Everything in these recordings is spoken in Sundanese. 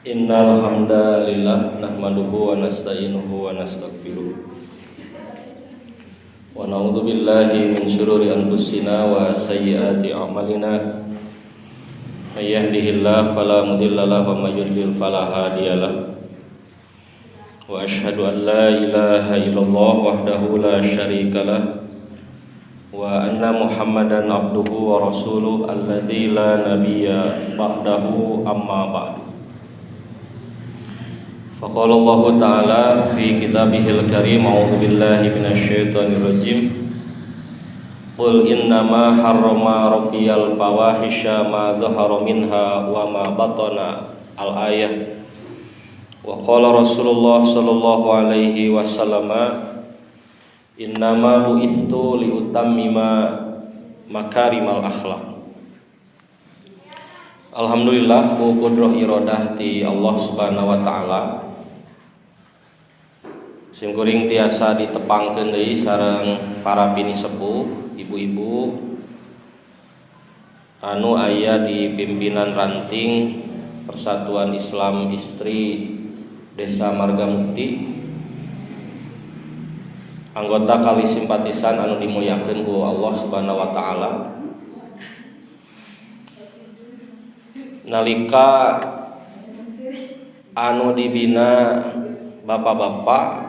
Innal hamdalillah nahmaduhu wa nasta'inuhu wa nastaghfiruh. Wa na'udzu billahi min syururi anfusina wa sayyiati a'malina. May yahdihillahu fala mudilla lahu wa may yudlil fala hadiyalah. Wa asyhadu an la ilaha illallah wahdahu la syarikalah wa anna Muhammadan abduhu wa rasuluh alladzi la nabiyya ba'dahu amma ba'du. Faqala Allah ta'ala fi kitabihil karim, a'udzu billahi minasyaitonir rajim. Qul innama harrama rabbiyal fawahisha ma dhahara minha wa ma batana, al-ayah. Wa qala Rasulullah sallallahu alaihi wasallam, innama bu'ithtu liutammima makarimal akhlak. Alhamdulillah ku kudroh iradah ti Allah Subhanahu wa taala. Simkuring tiasa ditepangkeun deui sareng para pini sepuh, ibu-ibu anu aya di pimpinan ranting Persatuan Islam Istri Desa Margamukti, anggota kali simpatisan anu dimuliakeun ku Allah Subhanahu wa taala. Nalika anu dibina bapak-bapak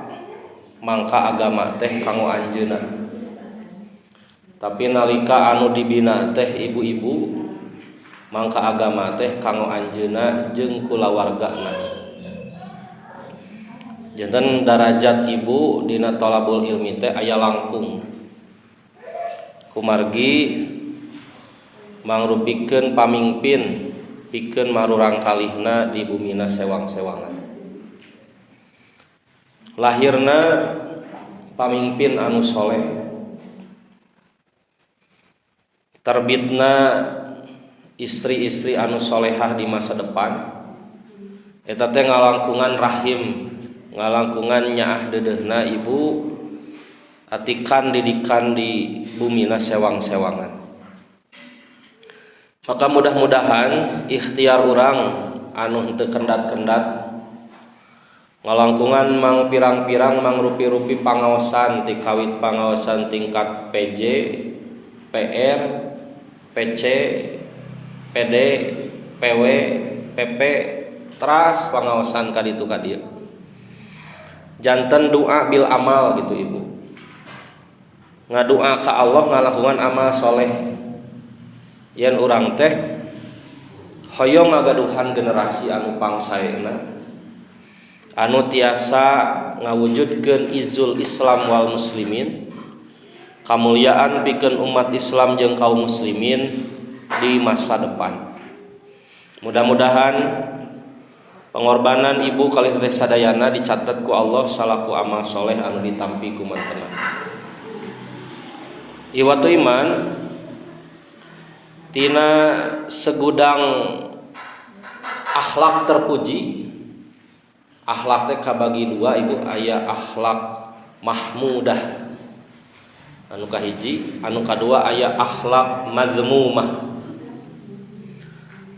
mangka agama teh kanggo anjeunna, tapi nalika anu dibina teh ibu-ibu mangka agama teh kanggo anjeunna jeung kulawargana. Janten darajat ibu dina tolabul ilmi teh aya langkung kumargi mangrupikeun pamingpin pikeun marurang kalihna di bumina sewang-sewangan. Lahirna pamimpin anu soleh, terbitna istri-istri anu solehah di masa depan, eta teh ngalangkungan rahim, ngalangkungan nyaah deudeuhna ibu atikan didikan di bumina sewang-sewangan. Maka mudah-mudahan ikhtiar urang anu henteu kendat-kendat ngalangkungan mang pirang-pirang mang rupi-rupi pangaosan ti kawit pangaosan tingkat PJ, PR, PC, PD, PW, PP, teras pangaosan ka ditu ka dieu. Janten doa bil amal gitu ibu. Ngadoa ka Allah ngalakukan amal soleh. Yen urang teh hoyong ngagaduhan generasi anu pangsaena, anu tiasa ngawujudkeun izzul Islam wal muslimin, kamuliaan pikeun umat Islam jeung kaum muslimin di masa depan. Mudah-mudahan pengorbanan ibu kali teteh sadayana dicatat ku Allah salaku amal soleh anu ditampi ku mantena. Iwatu iman tina segudang akhlak terpuji. Akhlak teh kabagi dua ibu, aya akhlak mahmudah anu kahiji, anu kadua aya akhlak mazmumah.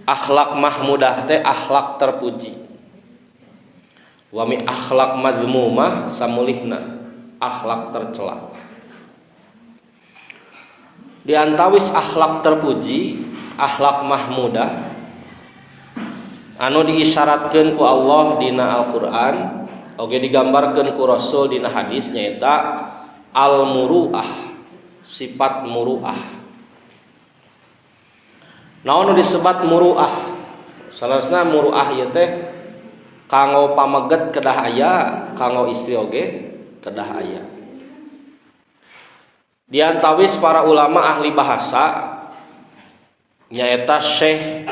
Akhlak mahmudah teh akhlak terpuji, wami akhlak mazmumah samulihna akhlak tercela. Di antawis akhlak terpuji, akhlak mahmudah anu diisyaratkeun ku Allah dina Al-Qur'an, oge digambarkeun ku Rasul dina hadis, nyaeta al-muru'ah, sifat muru'ah. Naon nu disebat muru'ah? Salasna muru'ah ieu teh kanggo pameget kedah aya, kanggo istri oge kedah aya. Di antawis para ulama ahli bahasa nyaeta Syekh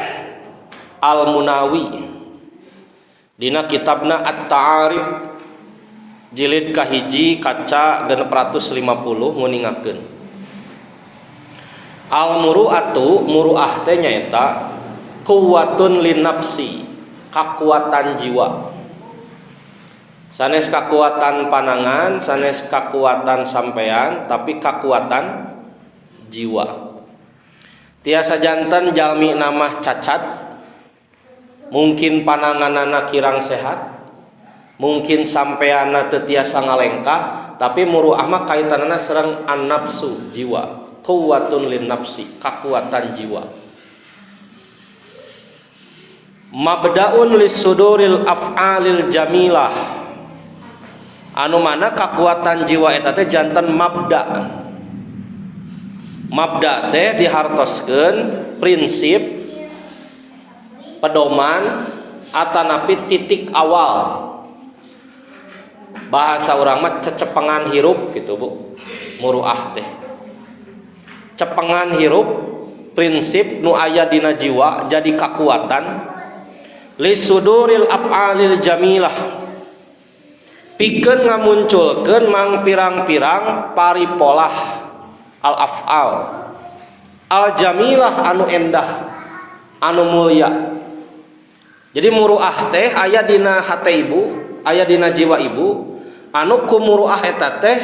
Al-Munawi dina kitabna At-Ta'arif jilid kahiji kaca 650 nguningakeun al-muru'atu, muru'ah teh nyaeta kuwatun linafsi, kakuatan jiwa. Sanes kakuatan panangan, sanes kakuatan sampean, tapi kakuatan jiwa. Tiasa janten jalmi namah cacat, Mungkin pananganana kirang sehat, mungkin sampeana teu tiasa ngalengkah, tapi muruah mah kaitanana sareng an-nafsu, jiwa. Quwwatun lin nafsi, kakuatan jiwa. Mabdaun lisuduril af'alil jamilah, anu mana kakuatan jiwa eta teh janten mabda. Mabda teh dihartoskeun prinsip, pedoman, atanapi titik awal. Bahasa urang mah cecepengan hirup gitu Bu. Muruah teh cepengan hirup, prinsip nu aya dina jiwa jadi kakuatan. Lisuduril af'alil jamilah, pikeun ngamunculkeun mang pirang-pirang paripolah al-af'al al-jamilah anu endah, anu mulia. Jadi muruah teh aya dina hate ibu, aya dina jiwa ibu, anu ku muruah eta teh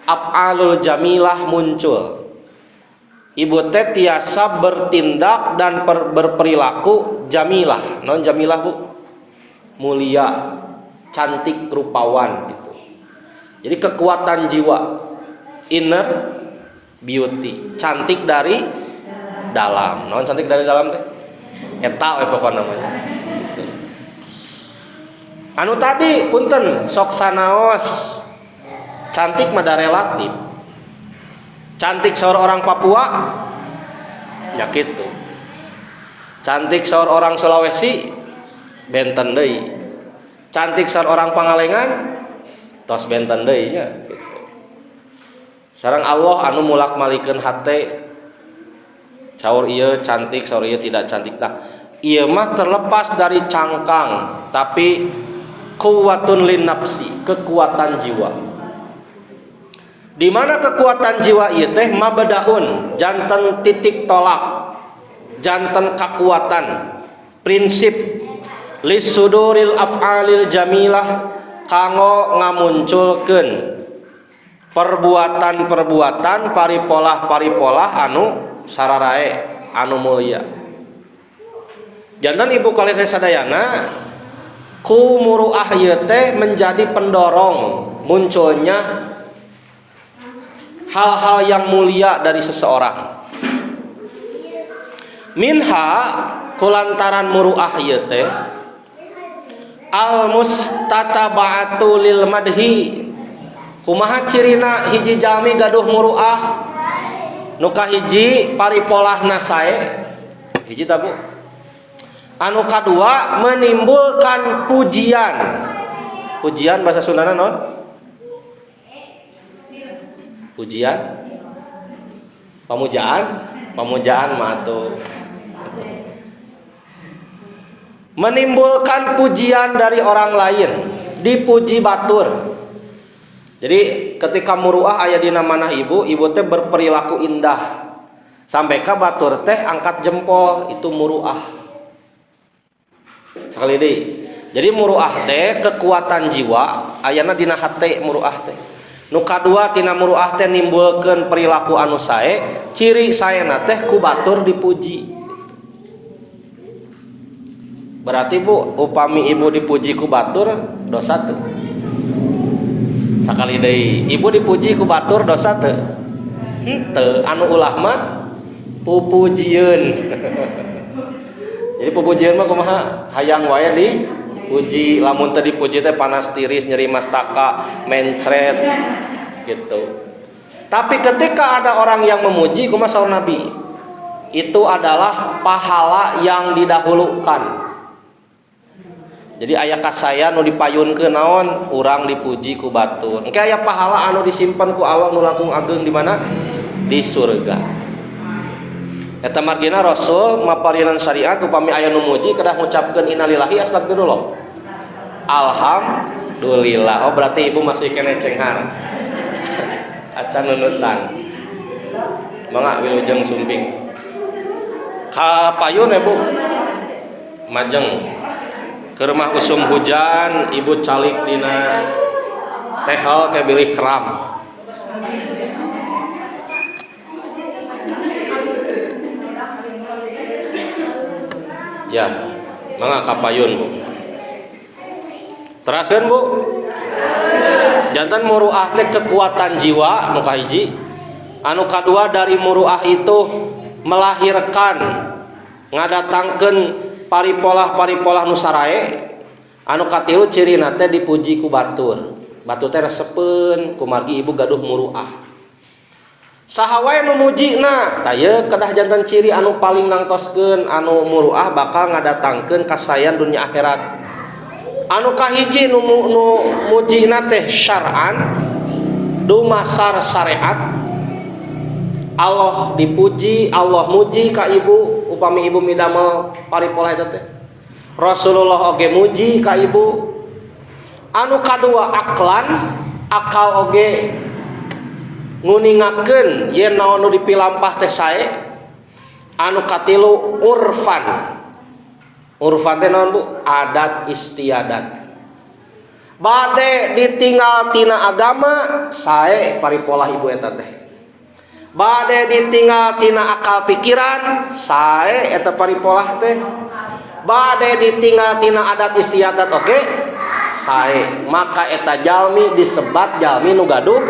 af'alul jamilah muncul. Ibu teh tiasa bertindak dan berperilaku jamilah. Non jamilah Bu? Mulia, cantik, rupawan gitu. Jadi kekuatan jiwa, inner beauty, cantik dari dalam. Non cantik dari dalam teh? Eta we pokona namanya. Gitu. Anu tadi punten sok sanaos cantik mah da relatif. Cantik seorang orang Papua ya kitu. Cantik seorang orang Sulawesi benten deui. Cantik seorang orang Pangalengan tos benten deui nya gitu. Sareng Allah anu mulak-malikeun hate, saur ieu cantik, saur ieu tidak cantik. Nah, ieu mah terlepas dari cangkang, tapi kuwatun lin nafsi, kekuatan jiwa. Di mana kekuatan jiwa ieu teh mabdaun, janten titik tolak, janten kekuatan, prinsip lisuduril af'alil jamilah kanggo ngamunculkeun perbuatan-perbuatan, paripolah-paripolah anu sararae, anu mulia. Janten ibu kalih teh sadayana ku muruah ieu teh menjadi pendorong munculnya hal-hal yang mulia dari seseorang. Minha kulantaran muruah ieu teh al mustataba'atu lil madhi. Kumaha cirina hiji jalmi gaduh muruah? Nu kahiji paripolahna sae. Hiji ta Bu? Anu kadua menimbulkan pujian. Pujian bahasa Sundana naon? Pujian? Pamujaan? Pamujaan mah atuh. Menimbulkan pujian dari orang lain, dipuji batur. Jadi ketika muruah aya dina manah ibu, ibu teh berperilaku indah. Sampai ka batur teh angkat jempol, itu muruah. Sekali deui. Jadi muruah teh kekuatan jiwa ayana dina hate muruah teh. Nu kadua tina muruah teh nimbulkeun perilaku anu sae, ciri saena teh ku batur dipuji. Berarti Bu, upami ibu dipuji ku batur dosa teu? Sakali deui, ibu dipuji ku batur dosa teu? Henteu, anu ulah mah pupujieun. Jadi pupujieun mah kumaha? Hayang wae dipuji, lamun teu dipuji teh panas tiris, nyeri mastaka, mencret gitu. Tapi ketika ada orang yang memuji, kumaha saur Nabi? Itu adalah pahala yang didahulukan. Jadi aya kasaya nu dipayunkeun naon, urang dipuji ku batur. Engke aya pahala anu disimpan ku Allah nu langkung ageng di mana? Di surga. Eta margina Rasul maparinan syariat upami aya nu muji kedah ngucapkeun innalillahi astagfirullah. Alhamdulillah. Oh berarti ibu masih kene cenghar. Acan nunutan. Mangga wilujeng sumping. Ka payun ibu. Majeng. Ke rumah usum hujan, ibu calik dina tehel ke bilih keram. Ya, Mangga kapayun, Bu. Teraskeun, Bu. Janten muruah teh kekuatan jiwa nu kahiji. Anu kadua, dari muruah itu melahirkan, ngadatangkeun paripolah-paripolah nu sarae. Anu katilu, cirina teh dipuji ku batur. Batur teh resepeun kumargi ibu gaduh muruah. Saha wae nu mujina? Tah, ieu kedah janten ciri anu paling nangtoskeun anu muruah bakal ngadatangkeun kasayan dunia akhirat. Anu kahiji, nu mujina teh syar'an, dumasar syariat. Allah dipuji, Allah muji ka ibu upami ibu midamel paripolah eta teh. Rasulullah oge muji ka ibu. Anu kadua, aklan, akal oge nguningakeun yen naon nu dipilampah teh sae. Anu katilu, urfan. Urfan teh naon, Bu? Adat istiadat. Bade ditinggal tina agama, sae paripolah ibu eta teh. Bade ditinggal tina akal pikiran, sae eta paripolah teh. Bade ditinggal tina adat istiadat, oke sae. Maka eta jalmi disebat jalmi nu gaduh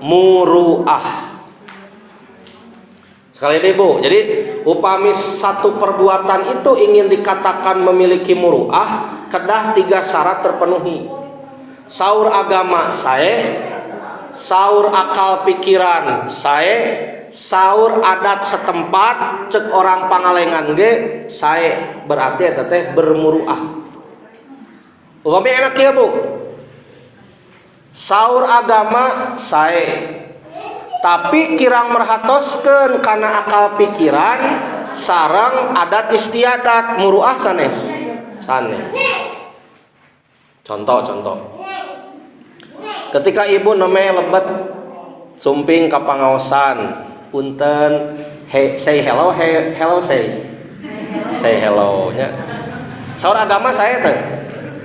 muruah. Sekali lagi, Bu, jadi upami satu perbuatan itu ingin dikatakan memiliki muruah, kedah tiga syarat terpenuhi. Saur agama sae, saur akal pikiran sae, saur adat setempat cek orang Pangalengan ge sae, berarti eta teh bermuruah. Upami enak ya, Bu. Saur agama sae, tapi kirang merhatoskeun kana akal pikiran sareng adat istiadat, muruah sanes? Sanes. Contoh, contoh, ketika ibu nembe lebet sumping ka pangaosan, punten, hey, say hello, hey, hello, say say hello nya. Saur agama sae teh?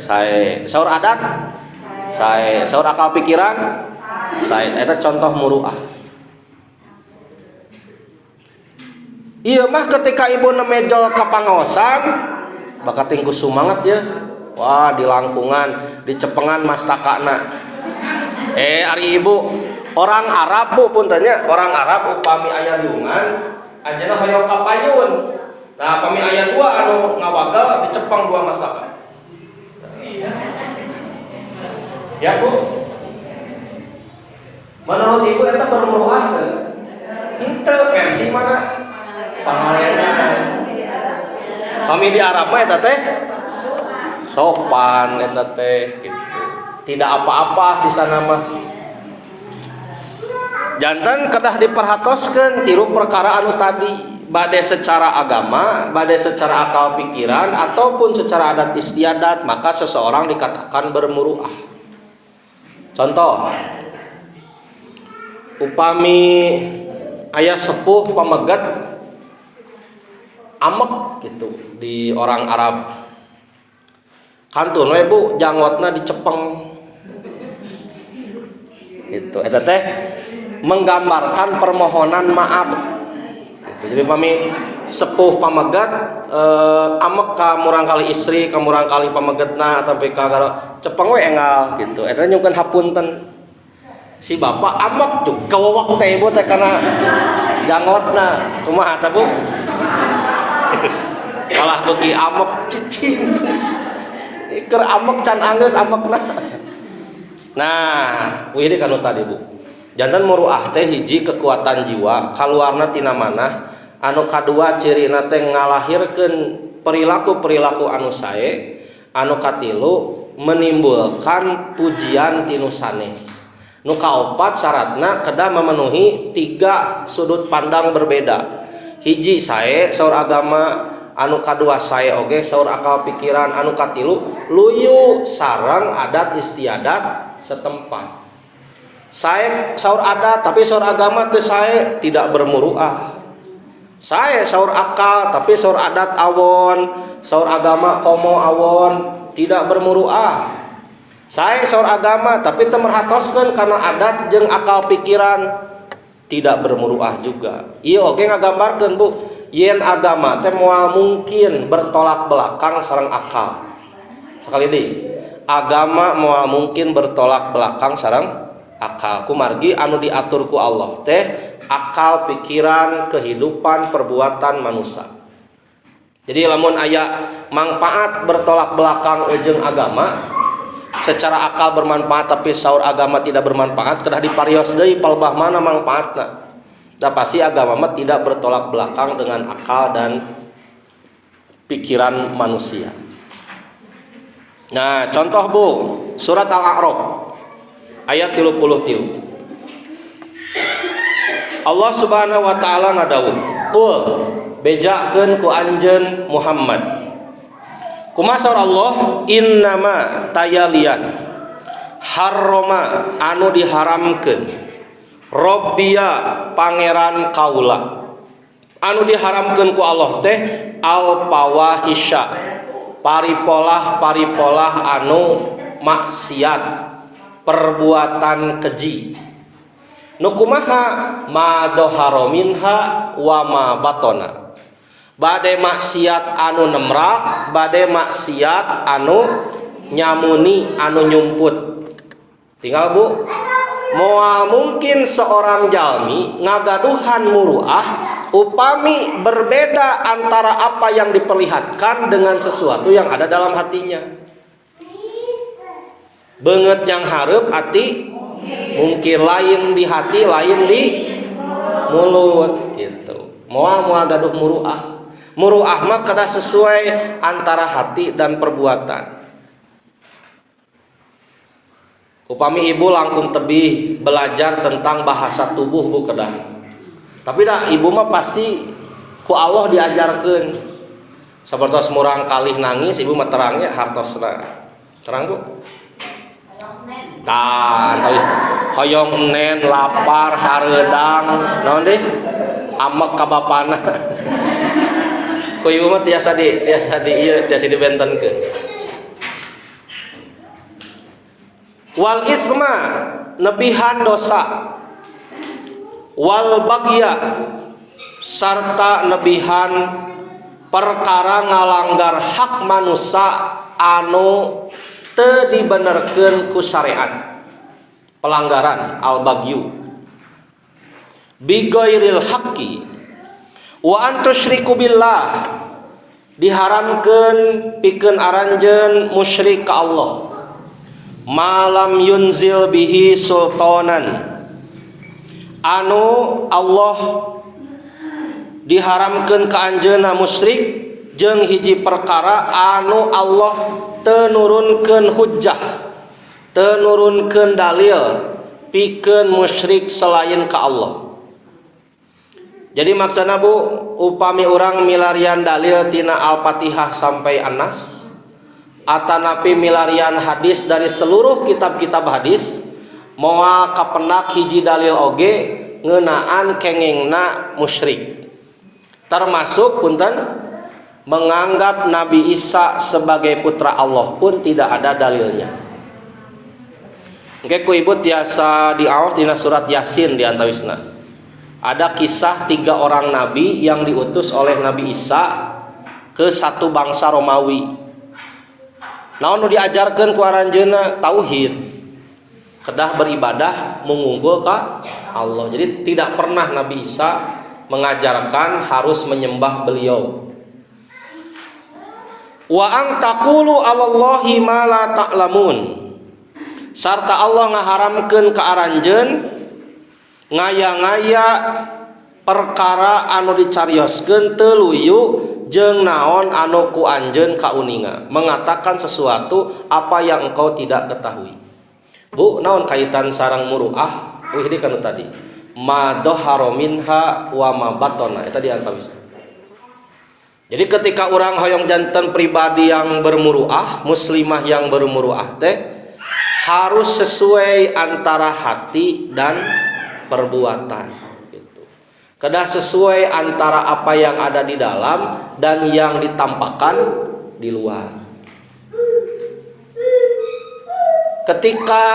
Sae. Saur adat sae, saur akal pikiran sae. Eta contoh muruah. Iya mah, ketika ibu nembe jol ka pangaosan, bakating ku sumanget ya. Wah, di langkungan, di cepengan mastakana. Eh, ari ibu orang Arab, Bu, punten nya, orang Arab upami aya liungan, anjeunna hoyong ka payun. Nah, upami aya dua anu ngawagel, dicepeng dua mastaka. Ya, Bu. Menurut ibu eta bermuruah teu? Henteu, versi mana? Pangalengan. Pami di Arab mah eta teh sopan eta teh gitu. Tidak apa-apa di sana mah. Janten kedah diperhatoskeun tilu perkara anu tadi, bade secara agama, bade secara akal pikiran ataupun secara adat istiadat, maka seseorang dikatakan bermuruah. Contoh, upami aya sepuh pamegat amek gitu di orang Arab, kantun we, Bu, janggotna dicepeng gitu. Eta teh menggambarkan permohonan maaf gitu. Jadi pami sepuh pamegat amek ka murangkali istri, ka murangkali pamegetna atau ka cepeng we enggal gitu, eta nyungkeun hapunten. Si bapak amek juga kawawak teh, ibu teh, karena janggotna. Kumaha tah, Bu? Malah beuki amek, cicing keur amek can anggeus amekna. Nah, wih, ini kanu tadi, Bu. Janten muruah teh hiji, kekuatan jiwa kaluarna tina manah. Anu kadua, cirina teh ngalahirkeun perilaku-perilaku anu sae. Anu katilu, menimbulkan pujian tinu sanes. Nu kaopat, syaratna kedah memenuhi tiga sudut pandang berbeda. Hiji, sae saur agama. Anu kadua, sae oge saur akal pikiran. Anu katilu, luyu sareng adat istiadat setempat. Sae saur adat tapi saur agama teu sae, tidak bermuruah. Sae saur akal tapi saur adat awon, saur agama komo awon, tidak bermuruah. Sae saur agama tapi teu merhatoskeun kana adat jeung akal pikiran, tidak bermuruah juga. Ieu oge ngagambarkeun, Bu. Yen agama teh moal mungkin bertolak belakang sareng akal. Sekali deui, agama moal mungkin bertolak belakang sareng akal. Kumargi anu diatur ku Allah teh akal, pikiran, kehidupan, perbuatan manusia. Jadi lamun aya manfaat bertolak belakang jeung agama, secara akal bermanfaat tapi saur agama tidak bermanfaat, kedah diparios deui palebah mana manfaatna. Da pasti agama mah tidak bertolak belakang dengan akal dan pikiran manusia. Nah, contoh Bu, surat Al-A'raf ayat 33. Allah Subhanahu wa taala ngadawuh, "Qul bejakeun ku anjeun Muhammad." Kumaha saur Allah? Innama tayalian harrama anu diharamkeun Robbiya pangeran kaula. Anu diharamkeun ku Allah teh al fawahisha, paripolah-paripolah anu maksiat, perbuatan keji. Nu kumaha? Ma dhahara minha wa ma batona. Bade maksiat anu nemrak, bade maksiat anu nyamuni, anu nyumput. Tinggal Bu, moal mungkin seorang jalmi ngagaduhan muruah upami berbeda antara apa yang diperlihatkan dengan sesuatu yang ada dalam hatinya. Beungeut yang hareup ati mungkin lain di hati, lain di mulut gitu. Moal moal gaduh muruah. Muruah mah kedah sesuai antara hati dan perbuatan. Upami ibu langkung tebih belajar tentang bahasa tubuh Bu kedah. Tapi dah ibu mah pasti ku Allah diajarkeun. Sapertos murang kalih nangis ibu mah terangnya hartosna. Terang Bu? Tah, hoyong nen lapar hareudang naon deui? Amek ka bapana. Ku ibu mah tiasa di ieu tiasa dibentenkeun. Wal isma nebihan dosa, wal bagya sarta nebihan perkara ngalanggar hak manusia anu teu dibenerkeun ku syariat, pelanggaran al bagyu bigoiril haqqi wa antusyriku billah, diharamkeun pikeun aranjeun musyrik ka Allah malam yunzil bihi sultanan, anu Allah diharamkeun ka anjeunna musyrik jeung hiji perkara anu Allah teu nurunkeun hujjah, teu nurunkeun dalil pikeun musyrik selain ka Allah. Jadi maksana Bu, upami urang milarian dalil tina Al-Fatihah sampai An-Nas, atanapi milarian hadis dari seluruh kitab-kitab hadis, moal kapenak hiji dalil oge ngeunaan kengengna musyrik. Termasuk punten menganggap Nabi Isa sebagai putra Allah pun tidak ada dalilnya. Engke ku ibu tiasa diaos dina surat Yasin di antawisna. Ada kisah 3 orang nabi yang diutus oleh Nabi Isa ke satu bangsa Romawi. Naon nu diajarkeun ku aranjeunna? Tauhid. Kedah beribadah mengunggul ka Allah. Jadi tidak pernah Nabi Isa mengajarkan harus menyembah beliau. Wa ang taqulu 'alallahi ma la ta'lamun. Sarta Allah ngaharamkeun ka aranjeun ngaya-ngaya perkara anu dicarioskeun teu luyu jeung naon anu ku anjeun kauninga, mengatakan sesuatu apa yang engkau tidak ketahui. Bu, naon kaitan sarang muruah? Wih di kanu tadi. Ma dhahara minha wa ma batona, eta di antawis. Jadi ketika orang hoyong janten pribadi yang bermuruah, muslimah yang bermuruah teh harus sesuai antara hati dan perbuatan gitu. Kedah sesuai antara apa yang ada di dalam dan yang ditampakkan di luar. Ketika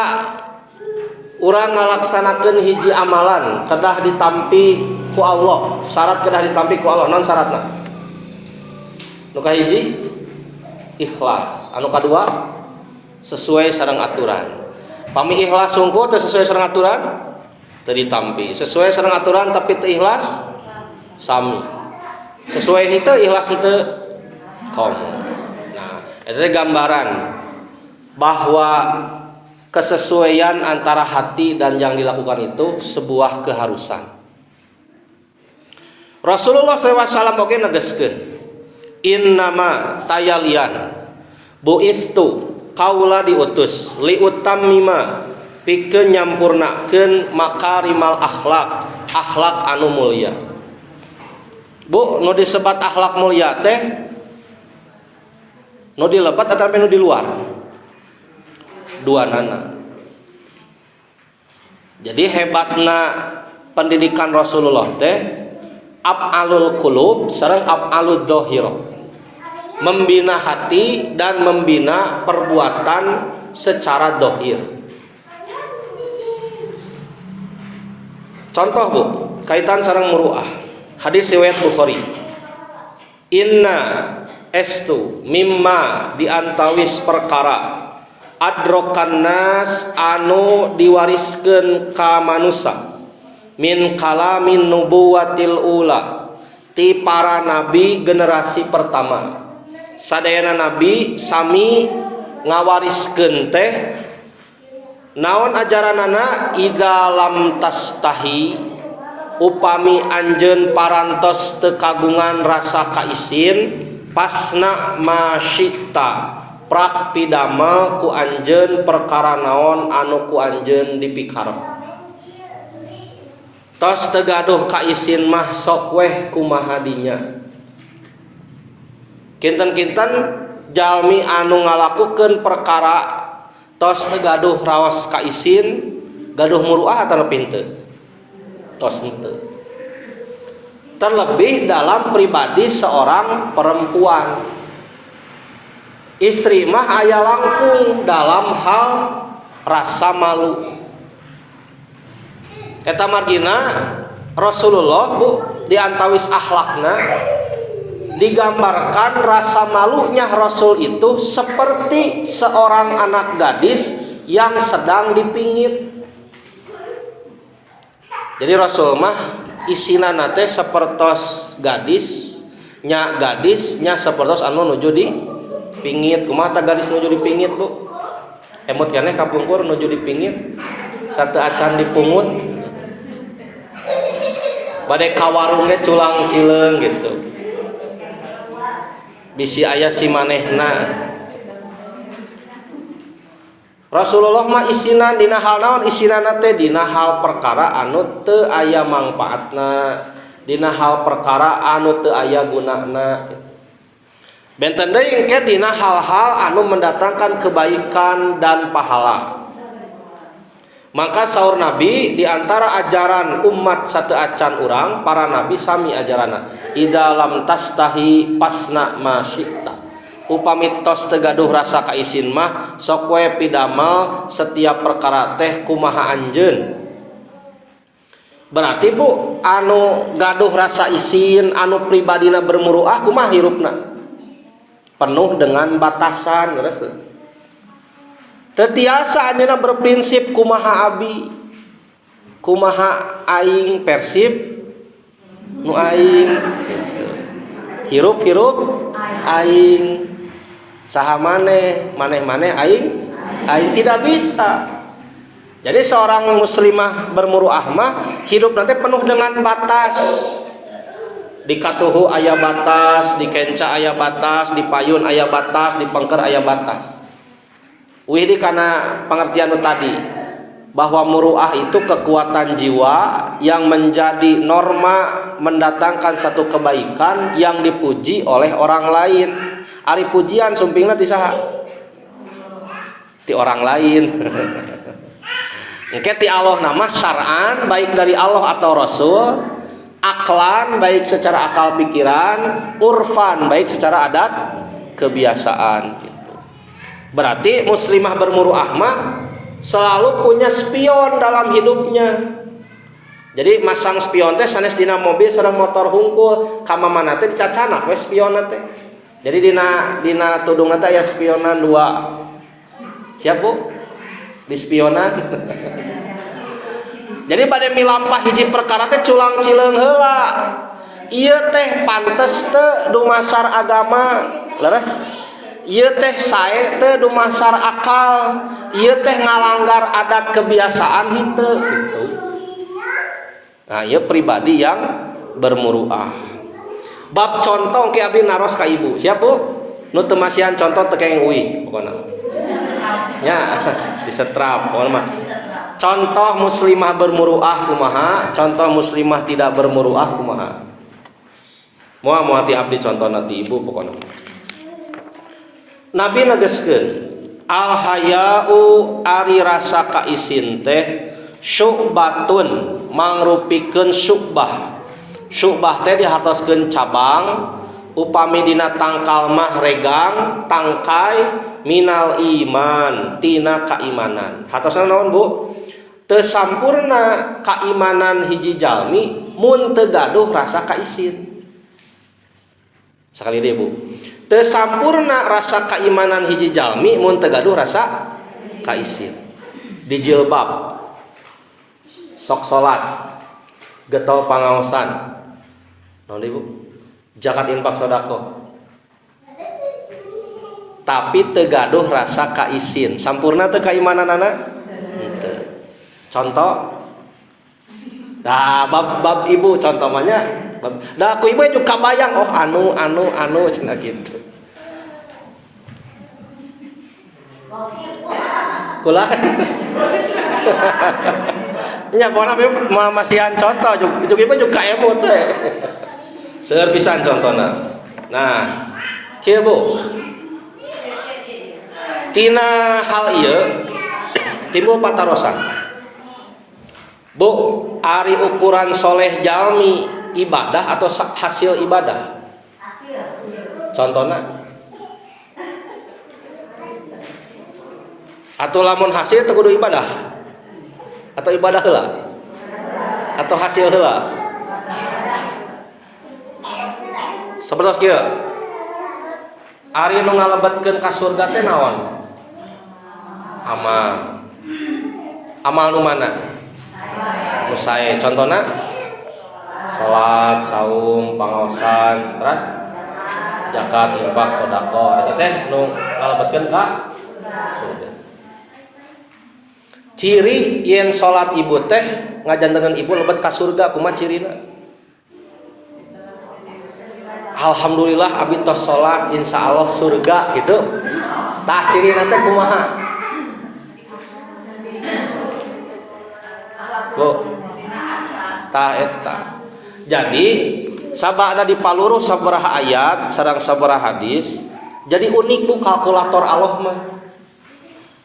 urang ngalaksanakeun hiji amalan, kedah ditampi Ku Allah, syarat kedah ditampi ku Allah. Naon syaratna? Nu kahiji ikhlas, anu kadua sesuai sareng aturan. Pami ikhlas sungguh teu sesuai sareng aturan teu ditampi. Sesuai sareng aturan tapi teu ikhlas sami. Sesuai henteu, ikhlas henteu komo. Nah, itu gambaran bahwa kesesuaian antara hati dan yang dilakukan itu sebuah keharusan. Rasulullah SAW oge negeskeun, innama tayalian bu'istu kaula diutus liutammima pikeun nyampurnakeun makarimal akhlak, akhlak anu mulia. Bu, nu disebat akhlak mulia teh nu di lebet atau nu di luar? Dua nana. Jadi hebatna pendidikan Rasulullah teh af'alul qulub sareng af'alud dhahirah, membina hati dan membina perbuatan secara dohir. Contoh, Bu, kaitan sareng muruah, hadis riwayat Bukhari, inna estu mimma diantawis perkara adrokan nas anu diwariskeun ka manusa min kalamin nubuwatil ula ti para nabi generasi pertama. Sadayana nabi sami ngawariskeun teh naon ajaranana? Idza lam tastahi, upami anjeun parantos teu kagungan rasa kaisin, pasna masyita prak pidamel ku anjeun perkara naon anu ku anjeun dipikarep. Tos teu gaduh kaisin mah sok weh kumaha dinya. Kinten-kinten jalmi anu ngalakukeun perkara tos teu gaduh raos kaisin, gaduh muruah atau henteu? Tos henteu. Terlebih dalam pribadi seorang perempuan. Istri mah aya langkung dalam hal rasa malu. Eta margina Rasulullah, Bu, diantawis akhlakna digambarkan rasa malunya Rasul itu seperti seorang anak gadis yang sedang dipingit. Jadi Rasul mah isina teh sapertos gadis nya, gadis nya sapertos anu nuju dipingit. Kumaha tah gadis nuju dipingit, Bu? Emut keneh kapungkur nuju dipingit satu acan dipungut, bade ka warung ge culang cileung gitu, bisi aya si manehna. Rasulullah mah isinan dina hal naon? Isinana teh dina hal perkara anu teu aya mangpaatna, dina hal perkara anu teu aya gunana gitu. Benten deui engke dina hal-hal anu mendatangkan kebaikan dan pahala. Maka saur Nabi, di antara ajaran umat satu acan urang, para nabi sami ajarana, idza lam tastahi pasna ma syi'ta, upami tos teu gaduh rasa kaisin mah sok we pidamel setiap perkara teh kumaha anjeun. Berarti, Bu, anu gaduh rasa isin, anu pribadina bermuruah, kumaha hirupna? Penuh dengan batasan, geus teu? Teu tiasa anjeunna berprinsip kumaha abi, kumaha aing, persib nu aing gitu. Hirup-hirup aing, saha maneh, maneh-maneh aing, aing, tidak bisa. Jadi seorang muslimah bermuruah mah hidup nanti penuh dengan batas. Di katuhu aya batas, di kenca aya batas, di payun aya batas, di pengker aya batas. Wih, karena pengertian nu tadi bahwa muruah itu kekuatan jiwa yang menjadi norma mendatangkan satu kebaikan yang dipuji oleh orang lain. Ari pujian sumpingna ti saha? Ti orang lain. Engke ti Allah nama syar'an, baik dari Allah atau Rasul, aklan baik secara akal pikiran, urfan baik secara adat kebiasaan gitu. Berarti muslimah bermuruah mah selalu punya spion dalam hidupnya. Jadi masang spion teh sanes dina mobil sareng motor hungkul, ka mamana teh dicacanak we spionna teh. Jadi dina tudungna teh aya spionan dua. Siap Bu? Di spionan. Jadi bade milampah hiji perkara teh culang cileung heula. Ieu teh pantes teu dumasar agama, leres. Ieu teh sae teu dumasar akal, ieu teh ngalanggar adat kebiasaan henteu gitu. Nah, ieu pribadi yang bermuruah. Bab contoh ke abdi naros ka ibu. Siap Bu? Nu teu masihan contoh teu kenging uih pokona. Nya, disetrap pokona mah. Contoh muslimah bermuruah kumaha, contoh muslimah tidak bermuruah kumaha. Moal moal ti abdi contohna ti ibu pokona. Nabi negeskeun al haya'u ari rasa kaisin teh syu'batun mangrupikeun syu'bah. Syu'bah teh dihartoskeun cabang upami dina tangkal mah regang tangkai minal iman tina kaimanan. Hartosna naon Bu? Teu sampurna kaimanan hiji jalmi mun teu gaduh rasa kaisin. Sekali deui Bu. Teu sampurna rasa kaimanan hiji jalmi mun teu gaduh rasa kaisin. Di jilbab, sok salat, getol pangaosan. Naon deui Bu? Zakat infak sedekah. Tapi teu gaduh rasa kaisin. Sampurna teu kaimananana? Henteu. Contoh. Nah, bab ibu contoh mah nya. Dah aku ibu juga bayang oh anu anu anu cenah kitu. Kula. Nya pokona mah masihan contoh juk ibu juga emut teh. Seueur pisan contona. Nah, kieu Bu. Tina hal ieu timbul patarosan. Bu, ari ukuran soleh jalmi ibadah atau hasil ibadah? Contohna? Atau lamun hasil teu kudu ibadah? Atau ibadah heula? Atau hasil heula? Sapertos kieu. Ari nu ngalebetkeun ka surga teh naon? Amal. Amal nu mana? Nu sae. Contona? Salat, saum, pangaosan, terus zakat, infak, sedekah. Eta teh nu ngalebetkeun ka surga. Ciri yen salat ibu teh ngajantenan ibu lebet ka surga kumaha cirina? Alhamdulillah abi tos salat insyaallah surga gitu. Tah cirina teh kumaha? Bu. Tah eta. Jadi sabada dipaluruh sabaraha ayat sareng sabaraha hadis, jadi unik Bu kalkulator Allah mah.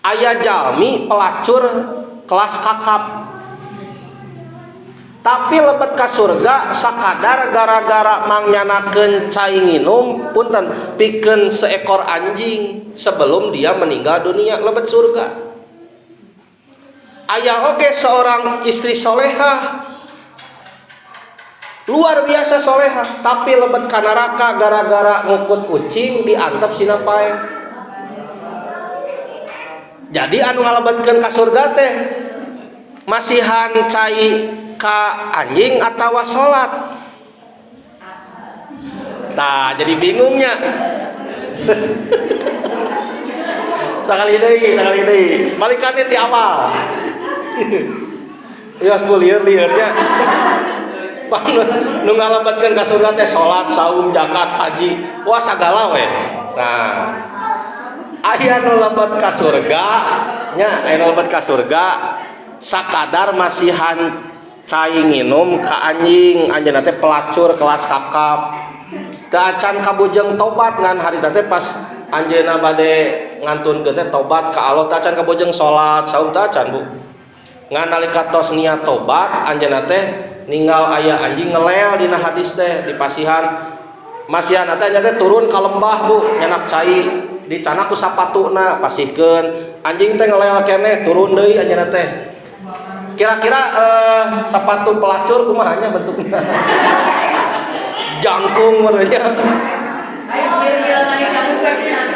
Aya jalmi pelacur kelas kakap. Tapi lebet ka surga sakadar gara-gara mangyanakeun cai nginum punten pikeun seekor anjing sebelum dia meninggal dunia lebet surga. Aya oge seorang istri solehah luar biasa solehah tapi lebet ka neraka gara-gara ngukut kucing diantep sina pae. Jadi anu ngalebetkeun ka surga teh masihan cai ka anjing atawa salat. Tah jadi bingungnya. Sakali deui balikan ti awal. Ios bu lieur-lieur nya. Nu ngalebetkeun ka surga teh salat, saum, zakat, haji, wah sagala we. Nah, aya nu lebet ka surga nya, aya nu lebet ka surga sakadar masihan cai nginum ka anjing, anjeunna teh pelacur kelas kakap. Teu acan kabujeng tobat ngan harita teh pas anjeunna bade ngantunkeun teh tobat ka Allah teu acan kabujeng salat, saum teu acan Bu. Ngan nalika tos niat tobat anjeunna teh ninggal aya anjing ngelel dina hadis teh dipasihan. Masihan teh anjeunna teh turun ka lembah Bu, nyanak cai dicanak ku sapatuna pasihkeun. Anjing teh ngelel keneh turun deui anjeunna teh. Kira-kira sepatu pelacur kumaha nya bentuknya? Jangkung merenya.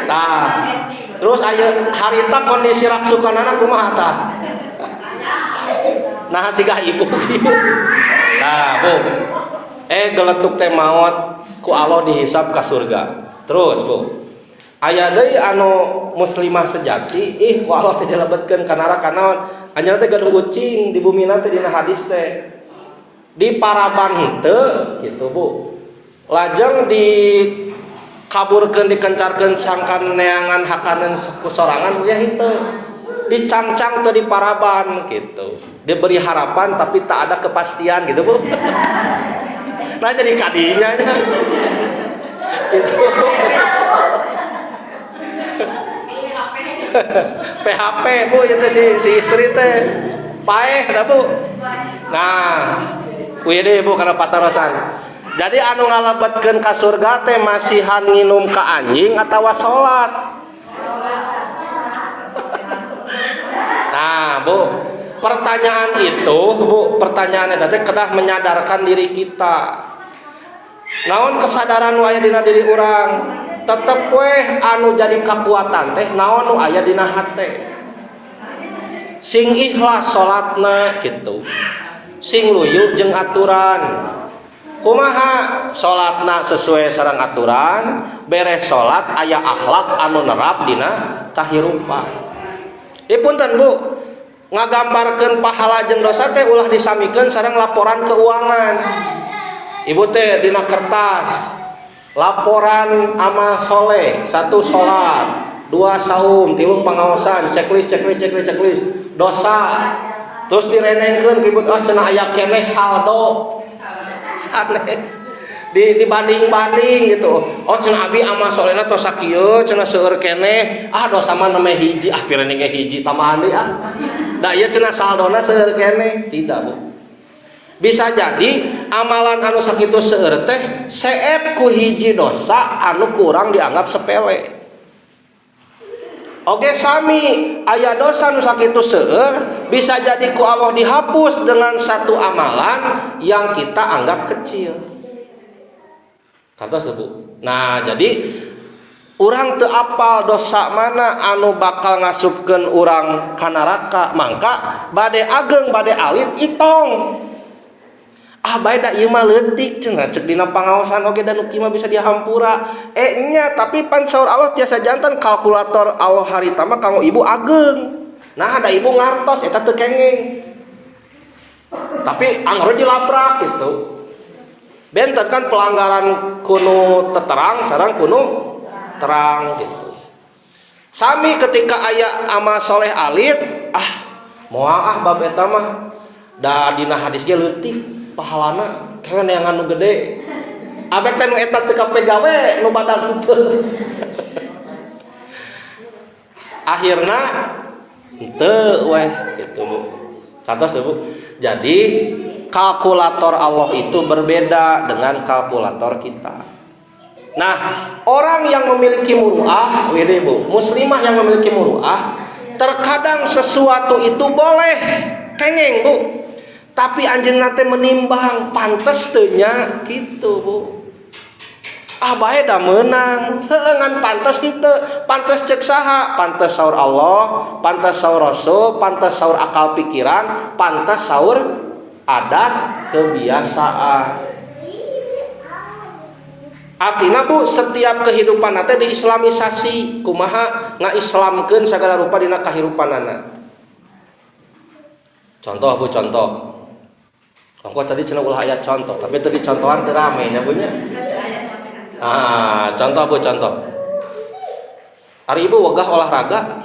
Nah, terus aya harita kondisi raksukanana kumaha tah? Nah, cigah ibu. Nah, Bu. Geletuk teh maot ku Allah dihisab ka surga. Terus, Bu. Aya deui anu muslimah sejati, ih ku Allah teh dilebetkeun ka neraka naon? Anjeunna teh gaduh ucing di bumina teh dina hadis teh. Di paraban henteu gitu, Bu. Lajeng dikaburkeun dikencarkeun sangkan neangan hakaneun ku sorangan ya henteu. Dicangcang teu di paraban gitu. Diberi harapan tapi tak ada kepastian gitu, Bu. Nah jadi kadinya nya. Gitu. PHP Bu itu si istri teh. Paeh dah Bu. Nah, kuy deui Bu kana patarosan. Jadi anu ngalebetkeun ka surga teh masihan nginum ka anjing atawa salat. Nah, Bu, pertanyaan itu, Bu, pertanyaan eta teh kedah menyadarkan diri kita. Naon kesadaran nu aya dina diri urang? Tetep weh anu jadi kakuatan teh naon nu aya dina hate. Sing ikhlas salatna gitu. Sing luyu jeung aturan. Kumaha salatna sesuai sareng aturan, beres salat aya akhlak anu nerap dina kahirupan. Punten Bu, ngagambarkeun pahala jeung dosa teh ulah disamikeun sareng laporan keuangan. Ibu teh dina kertas laporan amal soleh, 1 salat, 2 saum, 3 pengaosan, checklist checklist checklist checklist, dosa. Terus direnengkeun ku ibu, ah cenah aya keneh saldo. Aneh. Dibanding-banding gitu. Oh cenah abi amal solehna tos sakieu, cenah seueur keneh. Ah dosa mah nemeh hiji, ah pirening ge hiji tambahan deui ah. Da ieu cenah saldona seueur keneh. Tidak, Bu. Bisa jadi amalan anu sakitu seueur teh seep ku hiji dosa anu kurang dianggap sepele. Oke sami aya dosa nu sakitu seueur bisa jadi ku Allah dihapus dengan satu amalan yang kita anggap kecil. Kartos Bu. Nah, jadi urang teu apal dosa mana anu bakal ngasupkeun urang ka neraka, mangka bade ageng bade alit entong. Ah bae da ieu mah leutik cenah cek dina pangaosan oge da nu kieu mah bisa dihampura. Nya tapi pan saur Allah tiasa jantan kalkulator Allah harita mah kanggo ibu ageng. Nah, ada ibu ngartos eta teu kenging. Tapi anggar dilabrak gitu. Benten kan pelanggaran kuno teterang sareng kuno terang gitu. Sami ketika aya amal soleh alit, ah moal ah bab eta mah da dina hadis ge leutik pahalana kewe neangan nu gede. Abek teh nu eta teu kapegawe nu badag henteu. Akhirna henteu weh gitu Bu. Kantos Bu. Jadi kalkulator Allah itu berbeda dengan kalkulator kita. Nah, orang yang memiliki muruah, wede Bu, muslimah yang memiliki muruah, terkadang sesuatu itu boleh kengeng Bu. Tapi anjeunna teh menimbang pantes teu nya gitu Bu. Ah bae da meunang, heueuh ngan pantes henteu, pantes ceuk saha? Pantes saur Allah, pantes saur Rasul, pantes saur akal pikiran, pantes saur adat kebiasaan. Artinya Bu, setiap kehidupan teh diislamisasi, kumaha ngaislamkeun sagala rupa dina kahirupanana. Contoh Bu, contoh. Ongko tadi cenah ulah aya contoh, tapi teu dicontohan teu rame nya Bu nya. Ah, contoh Bu, contoh. Ari Ibu wegah olahraga?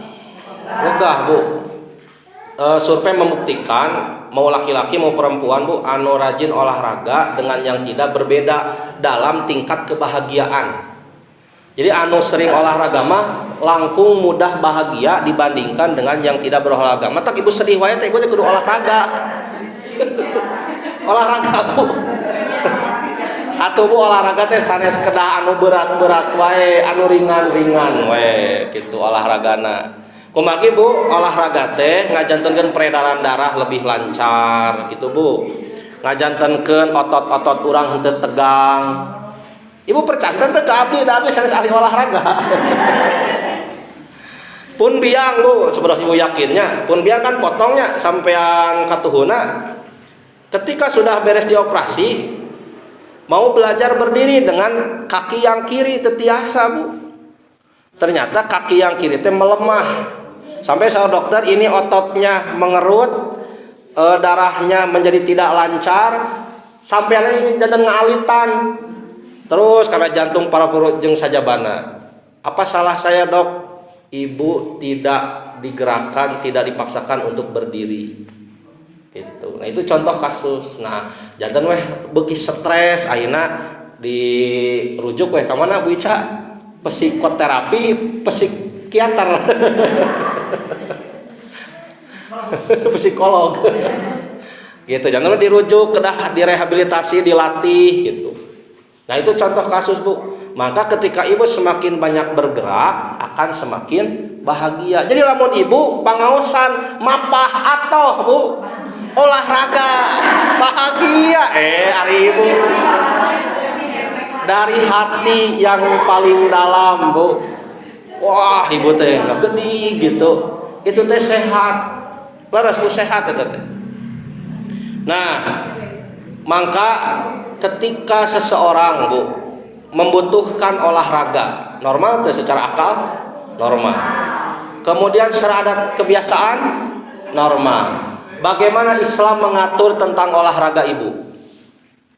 Wegah Bu. Survei membuktikan mau laki-laki mau perempuan Bu, anu rajin olahraga dengan yang tidak berbeda dalam tingkat kebahagiaan. Jadi anu sering olahraga mah langkung mudah bahagia dibandingkan dengan yang tidak berolahraga. Matak ibu sedih wae teh ibu teh kudu olahraga. Olahraga Bu. Atuh Bu olahraga teh sanes kedah anu berat-berat wae, anu ringan-ringan wae gitu olahragana. Kumargi Bu, olahraga teh ngajantenkeun peredaran darah lebih lancar gitu Bu. Ngajantenkeun otot-otot urang henteu tegang. Ibu percanten teh ka abdi, da abdi sanes ahli olahraga. Pun biang Bu, sebelas ibu yakinnya, pun biang kan potongnya sampean katuhuna. Ketika sudah beres dioperasi, mau belajar berdiri dengan kaki yang kiri teu tiasa Bu. Ternyata kaki yang kiri teh melemah. Sampai sama dokter ini ototnya mengerut, darahnya menjadi tidak lancar, sampai ini jantan ngalitan. Terus karena jantung paru-paru jeung sajabana. Apa salah saya dok? Ibu tidak digerakkan, tidak dipaksakan untuk berdiri. Gitu. Nah, itu contoh kasus. Nah, jantan weh beuki stres ayeuna dirujuk weh ka mana Bu Ica? Psikoterapi, psikiater. Psikolog. Gitu, jangan dirujuk, kedah direhabilitasi, dilatih gitu. Nah, itu contoh kasus Bu. Maka ketika ibu semakin banyak bergerak akan semakin bahagia. Jadi lamun ibu pangaosan mapah atau Bu olahraga bahagia, ari ibu dari hati yang paling dalam Bu. Wah, ibu teh gede gitu. Itu teh sehat. Leres Bu, sehat itu teh. Nah, maka ketika seseorang Bu membutuhkan olahraga, normal tuh secara akal normal. Kemudian secara adat kebiasaan normal. Bagaimana Islam mengatur tentang olahraga ibu?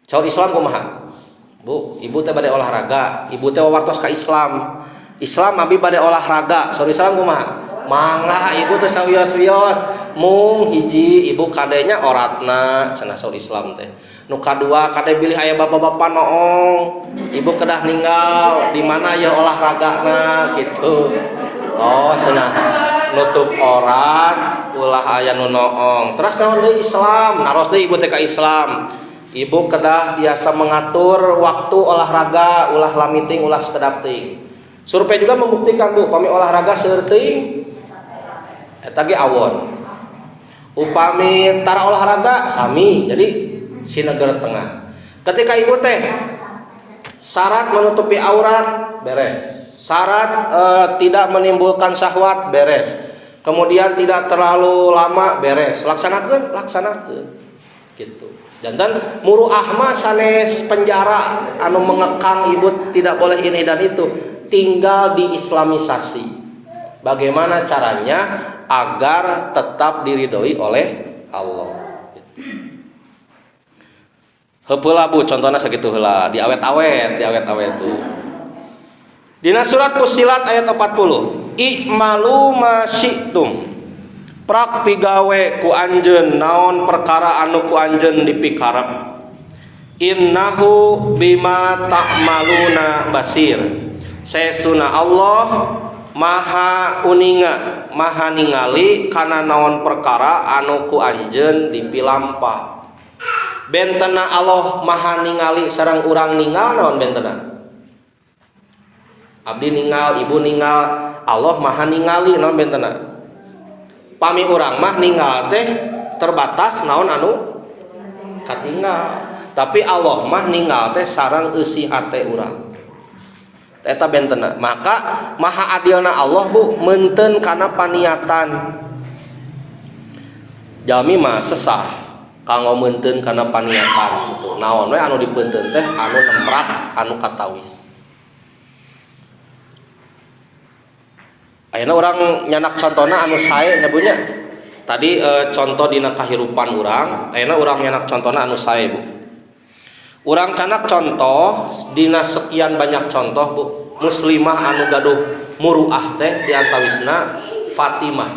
Saur Islam kumaha? Bu, ibu teh bade olahraga, ibu teh wartos ka Islam. Islam abi bade olahraga, saur Islam kumaha? Mangga ibu teh sawios-wios, mung hiji ibu kadenya oratna cenah saur Islam teh. Nu kadua kade bilih aya bapak-bapak noong, ibu kedah ninggal di mana ya olahragana gitu. Oh, cenah nutup orat ulah aya nu noong. Terus naon deui Islam? Naros deui ibu teh ka Islam. Ibu kedah biasa mengatur waktu olahraga, ulah lami teuing, ulah sekedap teuing. Survei juga membuktikan Bu, pami olahraga seueur teuing eta ge awon. Upami tara olahraga sami, jadi sineger tengah. Ketika ibu teh syarat menutupi aurat beres, syarat tidak menimbulkan syahwat beres, kemudian tidak terlalu lama beres, laksanakan, laksanakan gitu. Jantan muruah mah sanes penjara anu mengekang ibu tidak boleh ini dan itu, tinggal diislamisasi. Bagaimana caranya agar tetap diridhoi oleh Allah. Gitu. Heula Bu, contohnya sakitu heula, diawet-awet, diawet-awet tuh. Dina surat Fussilat ayat 40, i'malu ma syi'tum. Prak pigawe ku anjeun naon perkara anu ku anjeun dipikarep. Innahu bima ta'maluna basir. Saestuna Allah maha uninga, maha ningali kana naon perkara anu ku anjeun dipilampah. Bentena Allah maha ningali sareng urang ningal naon bentena? Abdi ningal, ibu ningal, Allah maha ningali naon bentena? Pami urang mah ningal teh terbatas naon anu katinggal. Tapi Allah mah ningal teh sareng eusi hate urang. Eta bentena. Maka maha adilna Allah Bu, meunteun kana paniatan. Jalmi mah sesah kanggo meunteun kana paniatan gitu. Naon we anu dipeunteun teh anu nemprat, anu katawis. Ayeuna urang nyanak contona anu sae nya Bu nya. Tadi contoh dina kahirupan urang, ayeuna urang nyanak contona anu sae Bu. Urang canak contoh dina sekian banyak contoh Bu, muslimah anu gaduh muruah teh di antawisna Fatimah.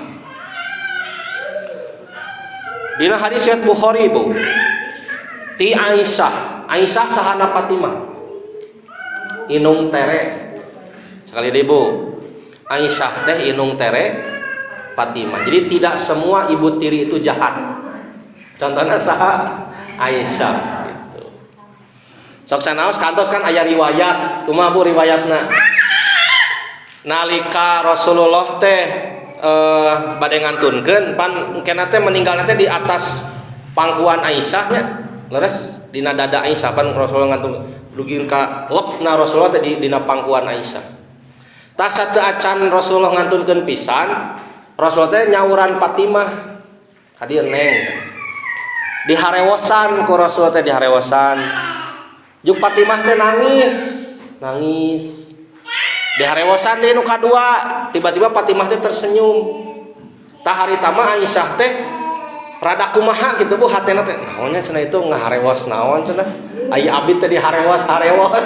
Dina hadis riwayat Bukhari Bu, ti Aisyah, Aisyah sahana Fatimah. Inung tere. Sekali deui Bu, Aisyah teh inung tere Fatimah. Jadi tidak semua ibu tiri itu jahat. Contohnya saha? Aisyah gitu. Sok sanaos kantos kan aya riwayat, kumaha Bu riwayatna? Nalika Rasulullah teh Bade ngantunkeun pan engkena teh meninggalna teh di atas pangkuan Aisyah nya, leres dina dada Aisyah. Pan Rasulullah ngantun dugi ka lepna Rasulullah teh di dina pangkuan Aisyah. Tah, sateu acan Rasulullah ngantunkeun pisan, Rasulullah teh nyauran Fatimah, "Ka dieu, Neng." Diharewosan ku Rasul teh, diharewosan. Juk Fatimah teh nangis nangis. Diharewosan deui nu kadua, tiba-tiba Fatimah teh tersenyum. Tah, harita mah Aisyah teh rada kumaha gitu, Bu, hatena teh, "Naonnya cenah itu ngaharewos, naon cenah ai abdi teh diharewos harewos?"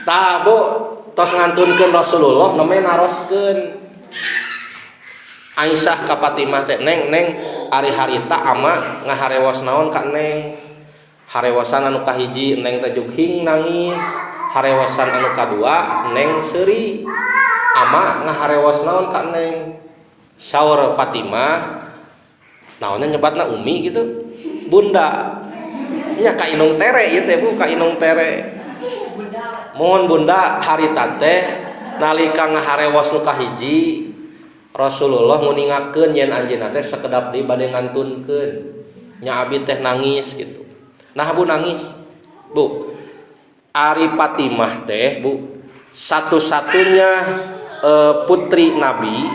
Tah, Bu, tos ngantunkeun Rasulullah, namanya naroskeun Aisyah ka Fatimah teh, "Neng, Neng, ari harita ama ngaharewos naon ka Neng? Harewosan anu kahiji Neng teh jughing nangis, harewosan anu kadua Neng seuri. Ama ngaharewos naon ka Neng?" Saur Fatimah, naonnya nyebatna umi gitu, bunda nya, ka indung tere ieu teh, Bu, ka indung tere. "Mohon, Bunda, harita teh nalika ngaharewos nu kahiji, Rasulullah nguningakeun yen anjeunna teh sakedap deui bade ngantunkeun nya, abi teh nangis gitu." Nah, Bu, nangis, Bu. Ari Fatimah teh, Bu, satu-satunya putri Nabi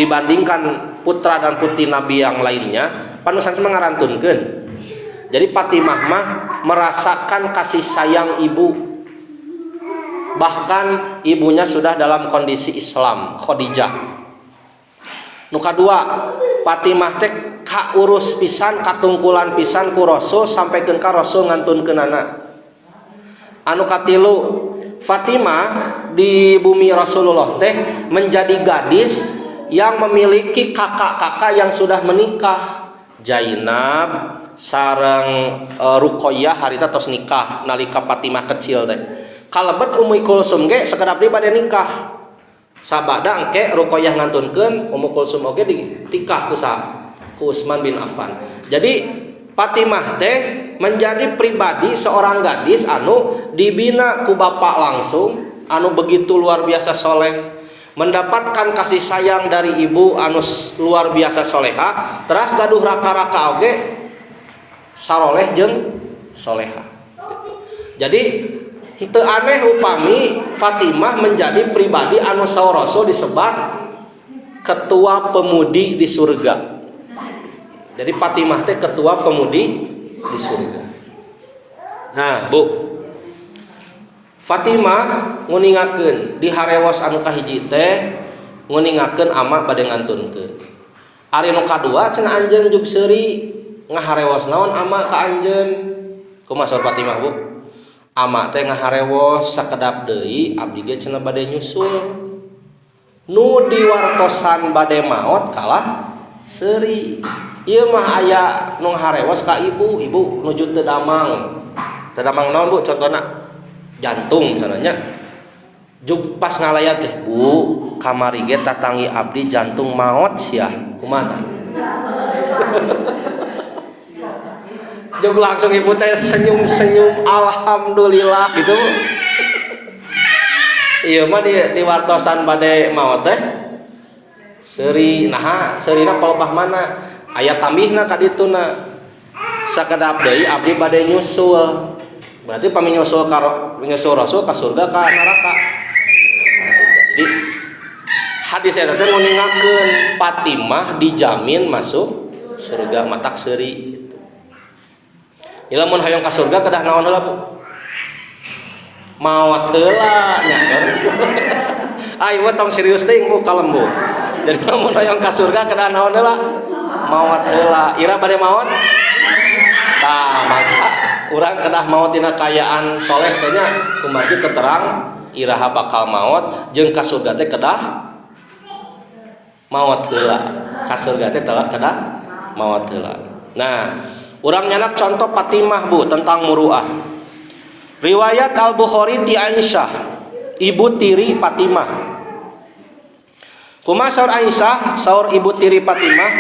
dibandingkan putra dan putri Nabi yang lainnya, panusan mah ngarantunkeun. Jadi Fatimah mah merasakan kasih sayang ibu, bahkan ibunya sudah dalam kondisi Islam, Khadijah. Nu kadua, Fatimah teh kaurus pisan, katungkulan pisan ku Rasul sampaikeun ka Rasul ngantunkeunana. Anu katilu, Fatimah di bumi Rasulullah teh menjadi gadis yang memiliki kakak-kakak yang sudah menikah. Zainab sareng Ruqayyah harita tos nikah nalika Fatimah kecil teh. Kalebet Ummu Kulsum ge sakedap deui bade nikah. Sabada engke Ruqayyah ngantunkeun, Ummu Kulsum oge ditikah ku saha? Ku Utsman bin Affan. Jadi Fatimah teh menjadi pribadi seorang gadis anu dibina ku bapak langsung, anu begitu luar biasa soleh, mendapatkan kasih sayang dari ibu anu luar biasa soleha, terus gaduh raka-raka oge saroleh jeung soleha gitu. Jadi teu aneh upami Fatimah menjadi pribadi anu saur Rasul disebat ketua pemudi di surga. Jadi Fatimah teh ketua pemudi di surga. Nah, Bu, Fatimah nguningakeun di harewos anu kahiji teh nguningakeun ama bade ngantunkeun. Ari nu kadua cenah anjeun jug seuri, ngaharewos naon ama ka anjeun? Kumaha saur Fatimah, Bu? "Ama teh ngaharewos sakedap deui abdi ge cenah bade nyusul." Nu diwartosan bade maot kalah seuri. Ieu mah aya nu ngaharewos ka ibu, ibu nuju teu damang. Teu damang naon, Bu, contohna? Jantung misalnya. Jug pas ngalayat teh, "Bu, kamari ge tatangi abdi jantung maot sia." Kumaha tah? Jug langsung ibu teh senyum-senyum, alhamdulillah gitu. Iya mah di wartosan bade maot teh seuri. Naha seurina palebah mana? Aya tambihna ka dituna. Sakedap deui abdi bade nyusul. Berarti pami nyusul ka nyusul Rasul ka surga ka neraka? Jadi hadis eta teh nguningakeun Fatimah dijamin masuk surga, matak seuri gitu. Ya, lamun hoyong ka surga kedah naon heula, Bu? Maot heula nya. Ah, ieu tong serius teuing, Bu, kalem, Bu. Jadi lamun hoyong ka surga kedah naon heula? Maot heula. Ira bade maot? Tah, maka urang kedah maot tina kaayaan soleh teh nya, kumargi terang iraha bakal maot jeung ka surga teh kedah maot heula. Ka surga teh kedah maot heula. Nah, urang nyandak contoh Fatimah, Bu, tentang muruah. Riwayat Al Bukhari ti Aisyah, ibu tiri Fatimah. Kumaha saur Aisyah, saur ibu tiri Fatimah,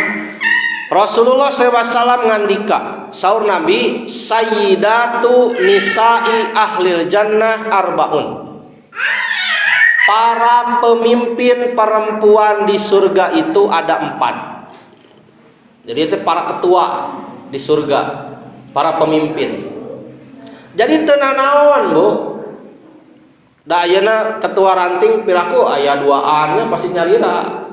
Rasulullah SAW ngandika, saur Nabi, sayyidatu nisa'i ahlil jannah arbaun. Para pemimpin perempuan di surga itu ada 4. Jadi itu para ketua di surga, para pemimpin. Jadi teu nanaon, Bu. Da ayeuna ketua ranting piraku aya duaan nya pasti nyalira.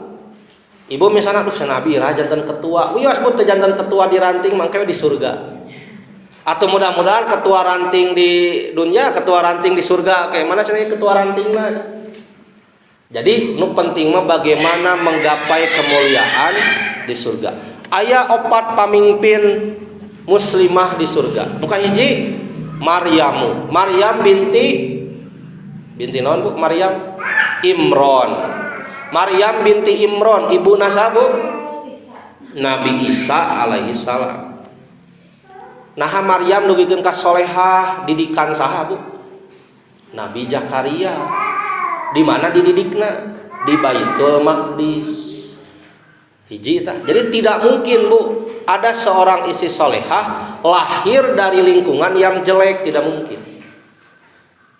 Ibu misalnya, aduh, Nabi ra janten ketua. Wios, Bu, teu janten ketua di ranting mangke di surga. Atau mudah-mudahan ketua ranting di dunia, ketua ranting di surga. Kayak mana sih ketua ranting mah? Jadi nu penting mah bagaimana menggapai kemuliaan di surga. Aya 4 pamimpin muslimah di surga. Nu kahiji Maryamu. Maryam binti, binti naon, Bu? Maryam Imron. Maryam binti Imron, ibu saha, Bu? Nabi Isa alaihi salam. Nah, Maryam dugikeun ka solehah didikan saha, Bu? Nabi Zakaria. Di mana dididikna? Di Baitul Maqdis. Hiji tah. Jadi tidak mungkin, Bu, ada seorang istri solehah lahir dari lingkungan yang jelek, tidak mungkin.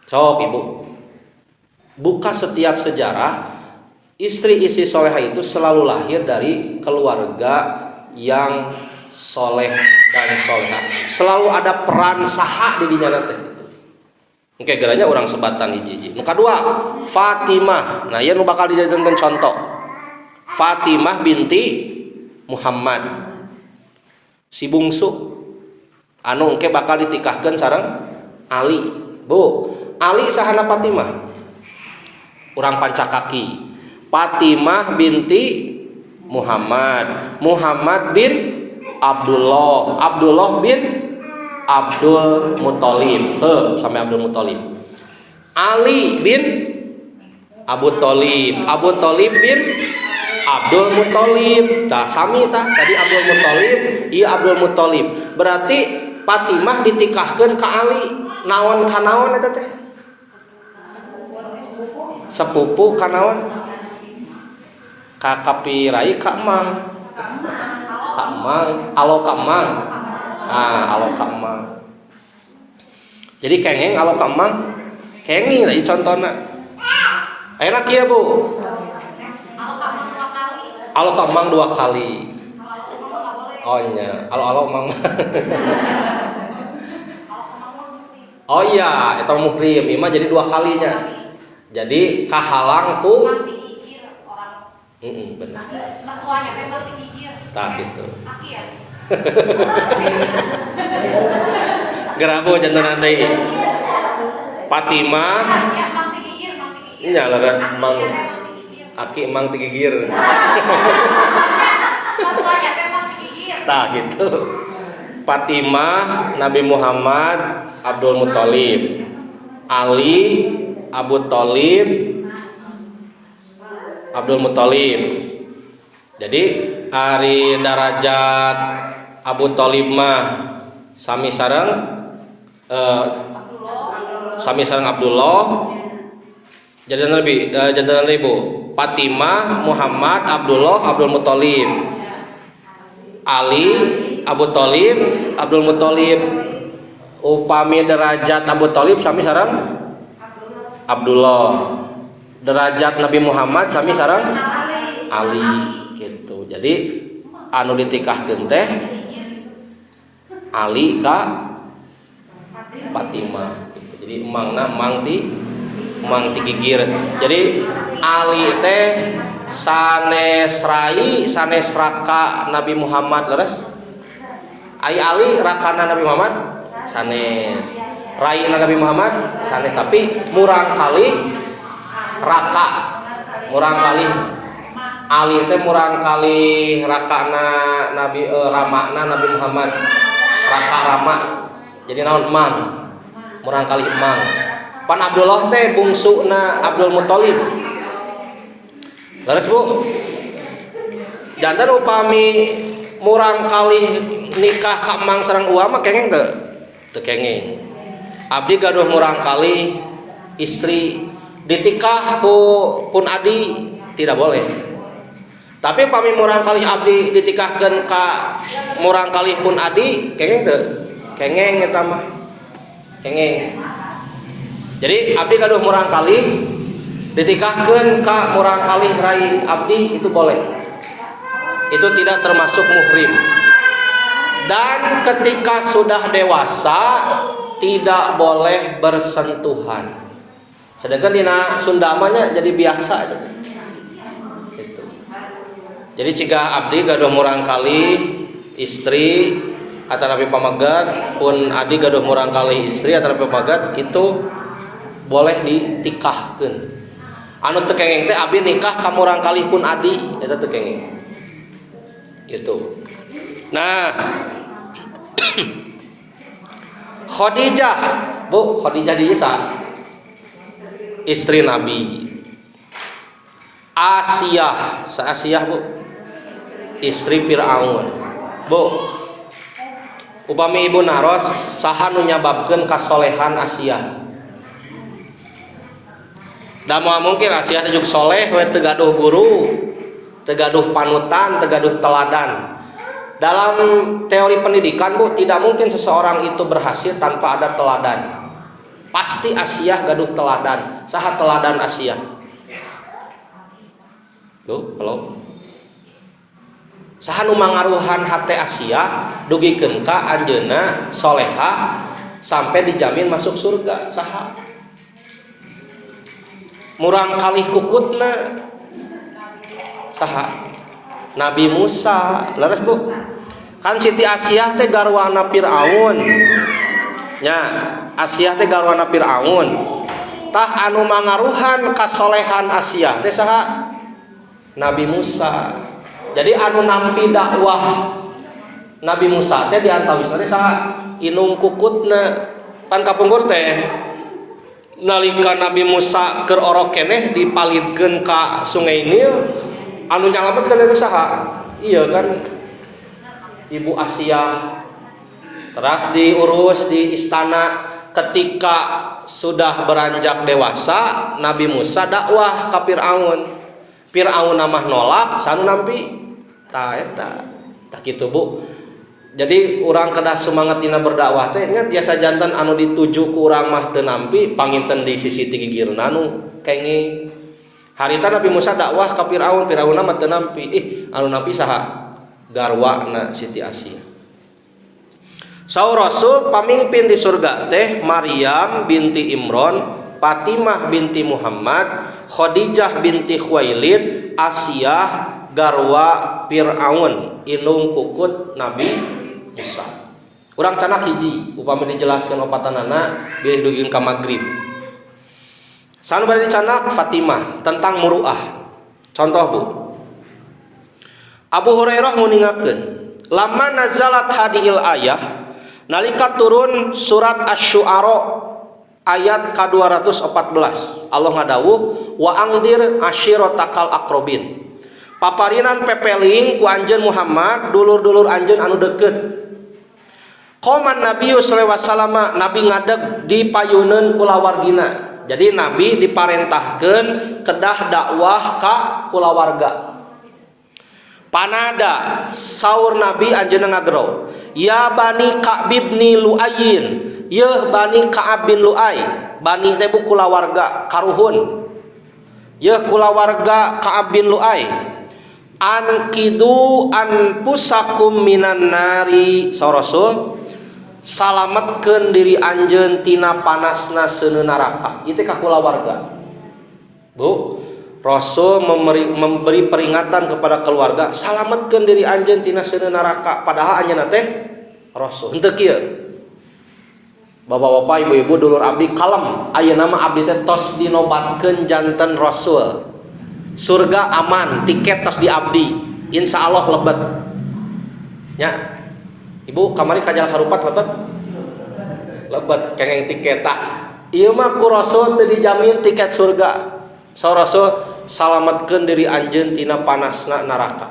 Sok Ibu, buka setiap sejarah, istri-istri solehah itu selalu lahir dari keluarga yang soleh dan solehah. Selalu ada peran saha di dinya teh. Oke, geranya orang sebatan hiji-hiji. Nu kadua, Fatimah. Nah, ieu nu bakal dijadikan contoh. Fatimah binti Muhammad. Si bungsu anu engke bakal ditikahkeun sareng Ali. Bu, Ali sahana Fatimah? Urang pancakaki. Fatimah binti Muhammad, Muhammad bin Abdullah, Abdullah bin Abdul Muthalib. Heuh, sampai Abdul Muthalib. Ali bin Abu Thalib, Abu Thalib bin Abdul Muthalib. Tah, sami tah, tadi Abdul Muthalib, iya Abdul Muthalib. Berarti Fatimah ditikahkeun ka Ali. Naon ka naon eta teh? Sepupu ka naon? Ka kapirai ka emang. Ka emang, alo ka emang. Ah, alo ka emang. Jadi kengeng alo ka emang? Kenging lah contohna. Ayeuna kieu, Bu. Alo ka emang dua kali. Oh nya, alo-alo emang. Oh iya, eta muhrim, ieu mah jadi dua kalinya. Jadi kahalang ku heeh, bener. Mertuanya teh mang gigir. Tah gitu. Aki ya. Gerak, Bu, jantenan deui. Fatimah Ya, mang gigir, mang gigir. Nya leres mang Aki aki mang tigigir. Mertuanya teh mang gigir. Tah gitu. Fatimah, Nabi Muhammad, Abdul Muthalib. Ali, Abu Thalib, Abdul Muthalib. Jadi ari darajat Abu Thalib mah sami sareng Abdullah. Jadi lebih jantan ibu Fatimah, Muhammad, Abdullah, Abdul Muthalib. Ali, Abu Thalib, Abdul Muthalib. Upami derajat Abu Thalib sami sareng Abdullah. Derajat Nabi Muhammad sami sareng Ali gitu. Jadi anu ditikahkeun teh Ali ka Fatimah gitu. Jadi emangna mang ti gigir. Jadi Ali teh sanes rai, sanes raka Nabi Muhammad, leres? Ai Ali rakana Nabi Muhammad sanes. Rai Nabi Muhammad sanes, tapi murang kali raka, murang kali Ali teh murang kali rakana Nabi, ramana Nabi Muhammad, raka rama. Jadi naon, emang murang kali emang. Pan Abdullah teh bungsuna Abdul Muthalib, leres, Bu? Janten upami murang kali nikah ka emang sareng uwa mah kengeng teu? Teu kenging. Abdi gaduh murang kali istri ditikah ku pun adi, tidak boleh. Tapi pami murang kali abdi ditikahkeun ka murang kali pun adi, kengeng teu? Kengeng eta mah. Kengeng. Jadi abdi gaduh murang kali Ditikahkeun ka murangkalih rai abdi itu boleh. Itu tidak termasuk muhrim. Dan ketika sudah dewasa tidak boleh bersentuhan. Sedangkan dina Sunda mah nya jadi biasa aja. Gitu. Jadi jika abdi gaduh murangkalih istri atanapi pamegat, pun adi gaduh murangkalih istri atanapi pamegat, itu boleh ditikahkeun. Anu teu kenging teh abdi nikah ka murangkalih pun adi, eta teu kenging. Gitu. Nah, Khadijah, Bu, Khadijah di istri Nabi. Asiyah, Asiyah Bu, istri Fir'aun. Bu, upami ibu naros saha nu nyababkeun kasolehan Asiyah? Da moal mungkin Asiyah teh juk soleh we teu gaduh guru, teu gaduh panutan, teu gaduh teladan. Dalam teori pendidikan Bu, tidak mungkin seseorang itu berhasil tanpa ada teladan. Pasti Asiyah gaduh teladan. Saha teladan Asiyah? Tuh, halo. Saha nu mangaruhan hate Asiyah dugikeun ka anjeunna solehah sampai dijamin masuk surga? Saha? Murangkalih kukutna saha? Nabi Musa. Leres Bu? Kan Siti Asiyah teh garwana Firaun. Nya, Asiyah teh garwana Firaun. Tah anu mangaruhan kasolehan Asiyah teh saha? Nabi Musa. Jadi anu nampi dakwah Nabi Musa teh diantawisna teh saha? Inung kukutna. Pan kapungkur teh nalika Nabi Musa keur orok keneh dipalidkeun ka Sungai Nil, anu nyalametkeun teh saha? Iya kan Ibu Asiyah. Teras diurus di istana. Ketika sudah beranjak dewasa, Nabi Musa dakwah ka Firaun. Firaun mah nolak, sanu nampi tah eta. Tah kitu Bu. Jadi urang kedah semangat dina berdakwah teh nya, tiasa janten anu dituju ku urang mah teu nampi, panginten di sisi gigirna nu kenging. Harita Nabi Musa dakwah ka Firaun, Firaun mah teu nampi. Ih, anu nampi saha? Garwana Siti Asiyah. Saur Rasul, pamimpin di surga teh Maryam binti Imron, Fatimah binti Muhammad, Khadijah binti Khuwailid, Asiyah garwa Fir'aun, indung kukut Nabi Musa. Urang canak hiji, upami dijelaskeun opatanana bilih dugi ka magrib. Sanu bade dicanak Fatimah tentang muruah. Contoh Bu. Abu Hurairah nguningakeun, lama nazalat hadihil ayah, nalika turun surat Asy-Syu'ara ayat ka-214. Allah ngadawuh wa angdir asyiratakal aqrabin. Paparinan pepeling ku anjeun Muhammad dulur-dulur anjeun anu deukeut. Qoman Nabi sallallahu alaihi wasallam, Nabi ngadeg di payuneun kulawargina. Jadi Nabi diparentahkeun kedah dakwah ka kulawarga. Panada saur Nabi anjeunna ngagero, ya Bani Ka'b bin Lu'ayyin, yeuh Bani Ka'ab bin Lu'ay. Bani teh bu kulawarga karuhun. Yeuh kulawarga Ka'ab bin Lu'ay, anqidu anfusakum minan nari. Saur Rasul, salametkeun diri anjeun tina panasna seuneu neraka. Ieu teh ka kulawarga Bu. Rasul memberi peringatan kepada keluarga, salametkeun diri anjeun tina seuneu neraka, padahal anjeunna teh Rasul. Henteu kieu. Bapak-bapak, ibu-ibu, dulur abdi kalem, ayeuna mah abdi teh tos dinobatkeun janten Rasul. Surga aman, tiket tos di abdi. Insya Allah lebet. Nya. Ibu kamari ka Jalan Sarupat lebet? Lebet kengeng tiket tah. Ieu mah ku Rasul teu dijamin tiket surga. Saur Rasul, salametkeun diri anjeun tina panasna neraka.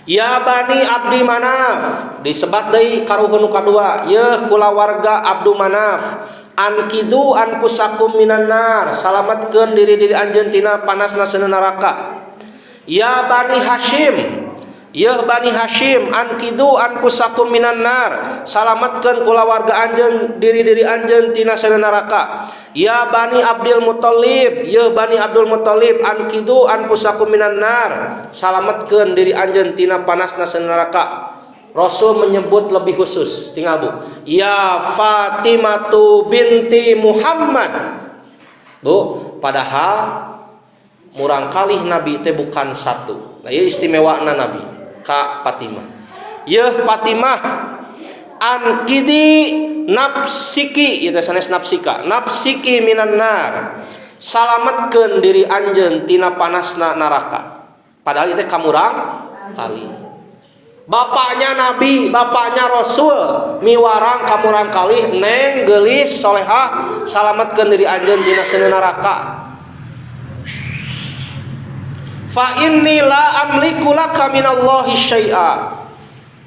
Ya Bani Abdi Manaf, disebat deui karuhun nu kadua, yeuh kulawarga Abdu Manaf, anqidu anfusakum minan nar, salametkeun diri-diri anjeun tina panasna seuneu neraka. Ya Bani Hashim, Yeuh Bani Hashim ankidu anfusakum minan nar, salametkeun kulawarga anjeun diri-diri anjeun tina seuneu neraka. Ya Bani Abdul Muthalib, yeuh Bani Abdul Muthalib ankidu anfusakum minan nar, salametkeun diri anjeun tina panasna seuneu neraka. Rasul menyebut lebih khusus, tinggal Bu. Ya Fatimatu binti Muhammad. Bu, padahal murangkalih Nabi teh bukan satu. Nah, ieu istimewana Nabi ka Fatimah. Yeuh Fatimah ankidi nafsiki, ieu teh sanes nafsika, nafsiki minan nar. Salametkeun diri anjeun tina panasna neraka. Padahal ieu teh kamurang kali. Bapaknya Nabi, bapaknya Rasul, miwarang kamurang kalih neng geulis solehah, salametkeun diri anjeun tina seuneu neraka. Fa inni la amliku laka minallahi syai'a.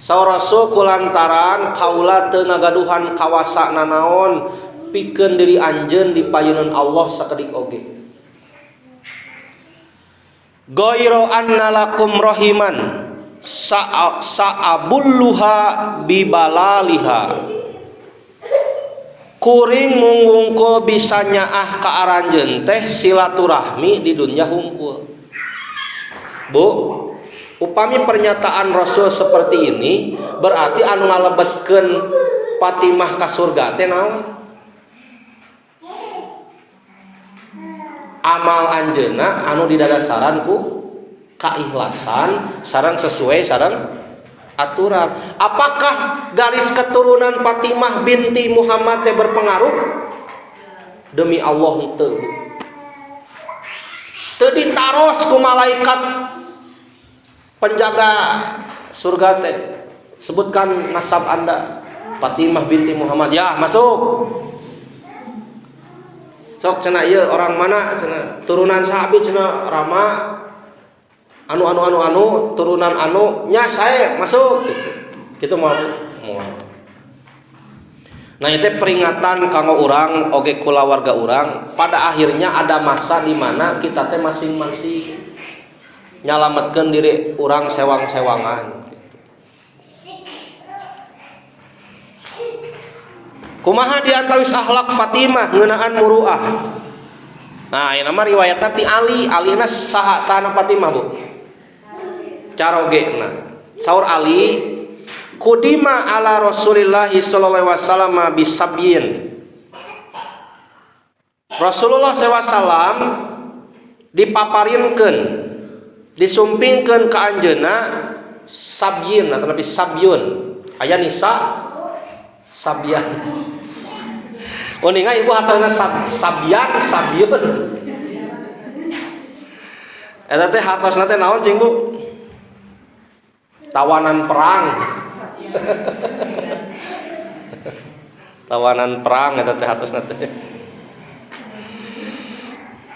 Saur Rasul kulantaran kaula teu ngagaduhan kawasa nanaon pikeun diri anjeun di payunan Allah sakedik oge. Ghairu anna lakum rahiman sa'abulluha bibalaliha. Kuring mungungkul bisa nyaah ka aranjeun teh silaturahmi di dunya hungkul. Bu, upami pernyataan Rasul seperti ini berarti anu ngalebetkeun Fatimah ka surga teh naon? Amal anjeunna anu didadasaran ku keikhlasan sareng sesuai sareng aturan. Apakah garis keturunan Fatimah binti Muhammad teh berpengaruh? Demi Allah henteu. Teu ditaros ku malaikat penjaga surga teh. Sebutkan nasab Anda. Fatimah binti Muhammad. Ya, masuk. Sok cenah ieu orang mana cenah? Turunan sahabi cenah Rama anu anu anu anu turunan anu nya saya masuk gitu. Gitu mau mau. Nah itu peringatan kanggo urang oge kulawarga urang, pada akhirnya ada masa di mana kita teh masing-masing nyalametkeun diri urang sewang-sewangan gitu. Kumaha diantawis akhlak Fatimah ngeunaan muruah. Nah, ieu mah riwayatna ti Ali, Alina saha sahana Fatimah, Bu? Carogena. Saur Ali, kudima ala Rasulillah sallallahu alaihi wasallam bisabyin. Rasulullah sallallahu alaihi wasallam dipaparinkeun, disumpingkeun ka anjeunna sabyin atau nabi sabyun. Aya nisa sabyan. Uninga ibu hartana sabyan sabyun. Eta teh hartosna teh naon cing Bu? Tawanan perang. Tawanan perang eta teh hartosna teh.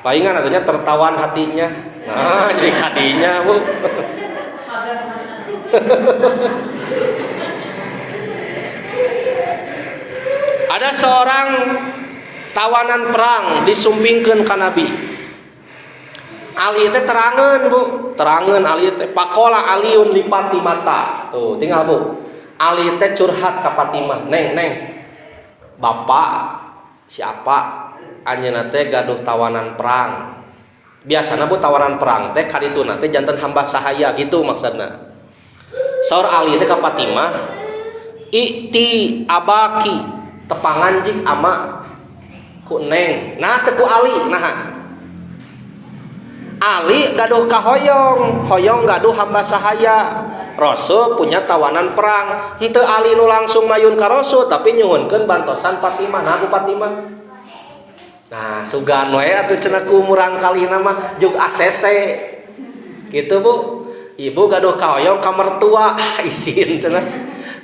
Palingan atunya tertawan hatinya. Nah, jadi kadinya, Bu. Ada seorang tawanan perang disumpingkeun ka Nabi. Ali teh terangeun, Bu. Terangeun Ali teh pakola Aliun li Fatimata. Tuh, tinggal Bu. Ali teh curhat ka Fatimah, "Neng, neng. Bapak siapa anjeunna teh gaduh tawanan perang." Biasana Bu tawanan perang teh kadituna teh janten hamba sahaya gitu maksudna. Saur Ali teh ka Fatimah, "I'ti abaki, tepangan jik ama ku neng." Nah teh ku Ali, nah. Ali gaduh kahoyong, hoyong gaduh hamba sahaya. Rasul punya tawanan perang. Henteu Ali nu langsung mayun ka Rasul, tapi nyuhunkeun bantosan Fatimah. Nah ku Fatimah. Nah, sugan we atuh cenah ku murang kalihna mah jug ACC. Gitu Bu. Ibu gaduh kahoyong ka mertua, isin cenah.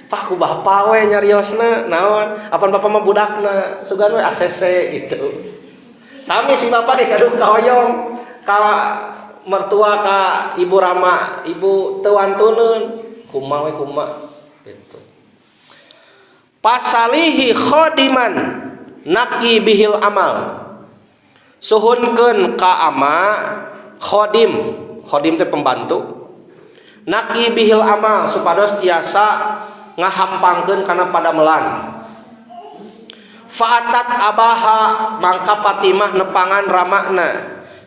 Pak ku bapa we nyariosna naon? Apan bapa mah budakna, sugan we ACC gitu. Sami si bapa ge gaduh kahoyong ka mertua ka ibu Rama, ibu teu wantuneun, kumaha we kumaha gitu. Pasalihi khodiman naqi bihil amal. Suhunkeun ka ama khodim, khodim teh pembantu. Naqi bihil amal supados tiasa ngahampangkeun kana padamelan. Fa'atat abaha mangka Fatimah nepangan ramana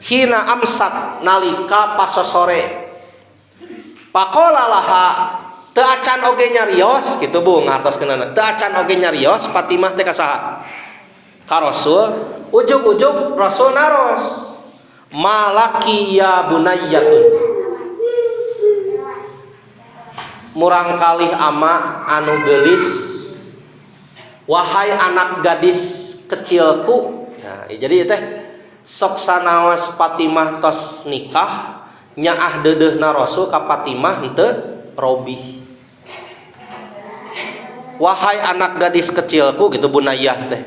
hina amsat nalika pasosore. Pakola laha teu acan oge nyarios kitu Bu ngartoskeunana. Teu acan oge nyarios Fatimah teh ka saha? Ka Rasul. Ujug-ujug Rasul naros. Malaki ya bunayyatun. Murang kalih ama anu geulis, wahai anak gadis kecilku. Nah, jadi teh sok sanaos Fatimah tos nikah nyaah deudeuhna Rasul ka Fatimah henteu robih. Wahai anak gadis kecilku gitu bunayyah teh.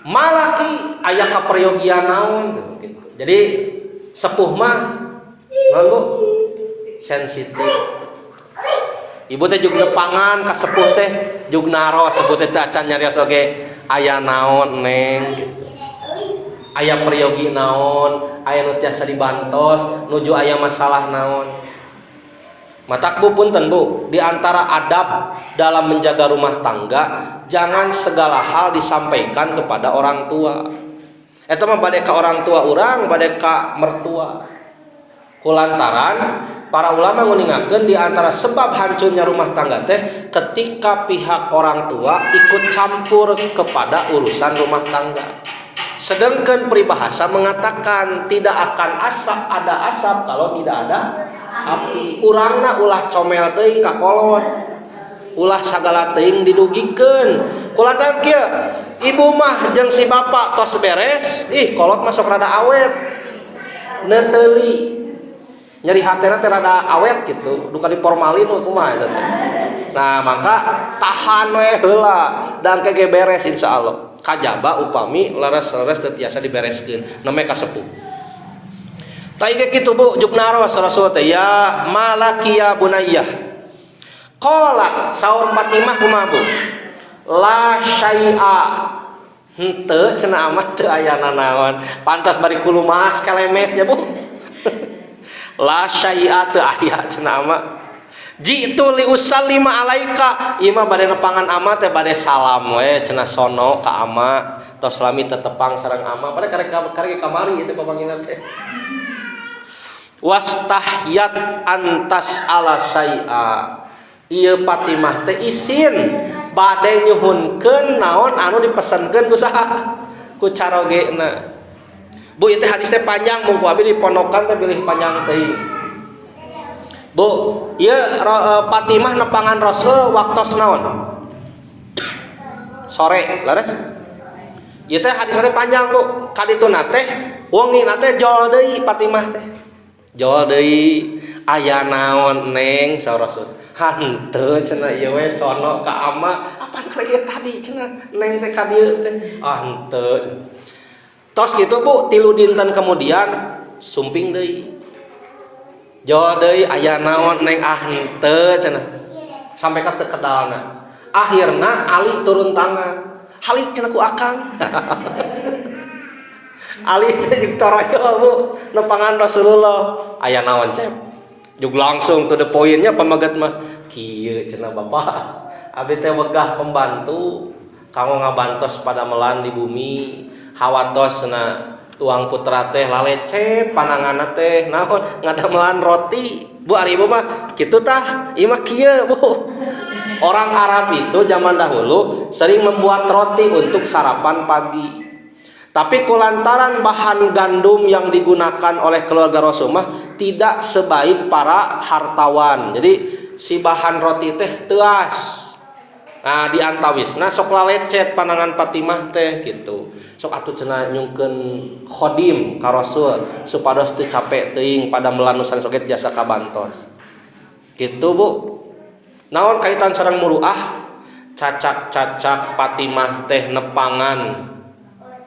Malaki aya kaperyogian naon gitu. Jadi sepuh mah naon Bu? Sensitif. Ibu teh jug nepangan ka sepuh teh jug naros sepuh teh acan nyarios oge aya naon neng gitu. Aya peryogi naon, aya nu tiasa dibantos, nuju aya masalah naon. Matak Bu punten Bu, di antara adab dalam menjaga rumah tangga, jangan segala hal disampaikan kepada orang tua. Eta mah bade ka orang tua urang, bade ka mertua. Kulantaran para ulama nguningakeun di antara sebab hancurnya rumah tangga teh ketika pihak orang tua ikut campur kepada urusan rumah tangga. Sedangkan peribahasa mengatakan tidak akan asap ada asap kalau tidak ada api. Urangna ulah comel teuing ka kolot. Ulah sagala teuing didugikeun. Kulantaran kieu, ibu mah jeung si bapak tos beres, ih kolot mah sok rada awet. Neuteli. Nyeri hatena teh rada awet gitu, duka diformalin kumaha eta teh. Nah, maka tahan we heula dan kege beres insyaallah. Kajaba upami leres-leres teu tiasa dibereskeun, name ka sepuh. Tah ieu kitu Bu, juk naros Rasul teh ya malaki ya bunayyah. Qala saur Fatimah kumaha Bu? La syai'a. Henteu cenah amat teu aya nanaon. Pantas bari kulumas kalemes nya Bu. La syai'a teu aya cenah ama. Jitu li usallima alaika, ieu mah bade nepangan ama teh bade salam we cenah sono ka ama, tos lami tetepang sareng ama, bade karek kamari ieu teh papanggihna teh. Wastahyat antas ala syai'a. Ieu Fatimah teh isin bade nyuhunkeun naon anu dipesenkeun ku saha? Ku carogena. Bu ieu teh hadis teh panjang mung ku abi dipondokan teh bilih panjang teuing. Bu, ieu Fatimah nepangan Rasul waktos naon? Sore, leres? Ieu teh hadis teh panjang, Bu. Kadituna teh wengina teh jol deui Fatimah teh. Jol deui aya naon neng saur Rasul. Henteu cenah ieu we sono ka ama, apaan karek ieu tadi cenah neng teh ka dieu teh. Ah henteu. Tos kitu Bu, 3 dinten kemudian sumping deui. Jol deui aya naon neng ah henteu cenah. Sampai ka teu kedalna. Akhirna Ali turun tangan. Halik cenah ku akang. Ali teh jeung toroyol Bu, nepangan Rasulullah. Aya naon cep? Jug langsung to the point-nya pamagat mah. Kieu cenah bapak. Abi teh wegah pembantu kanggo ngabantos padamelan di bumi. Hawatos cenah tuang putra teh lalecet pananganna teh naon ngadamelan roti. Bu ari ibu mah kitu tah, ieu mah kieu Bu. Orang Arab itu zaman dahulu sering membuat roti untuk sarapan pagi. Tapi kulantaran bahan gandum yang digunakan oleh keluarga Rasul mah tidak sebaik para hartawan. Jadi si bahan roti teh teuas. Nah, di antawisna sok lalecet panangan Fatimah teh gitu. Sok atuh cenah nyungkeun khodim ka Rasul supados teu capek teuing pada melan nu sanes oge tiasa kabantos. Gitu Bu. Naon kaitan sareng muruah? Cacak-cacak Fatimah teh nepangan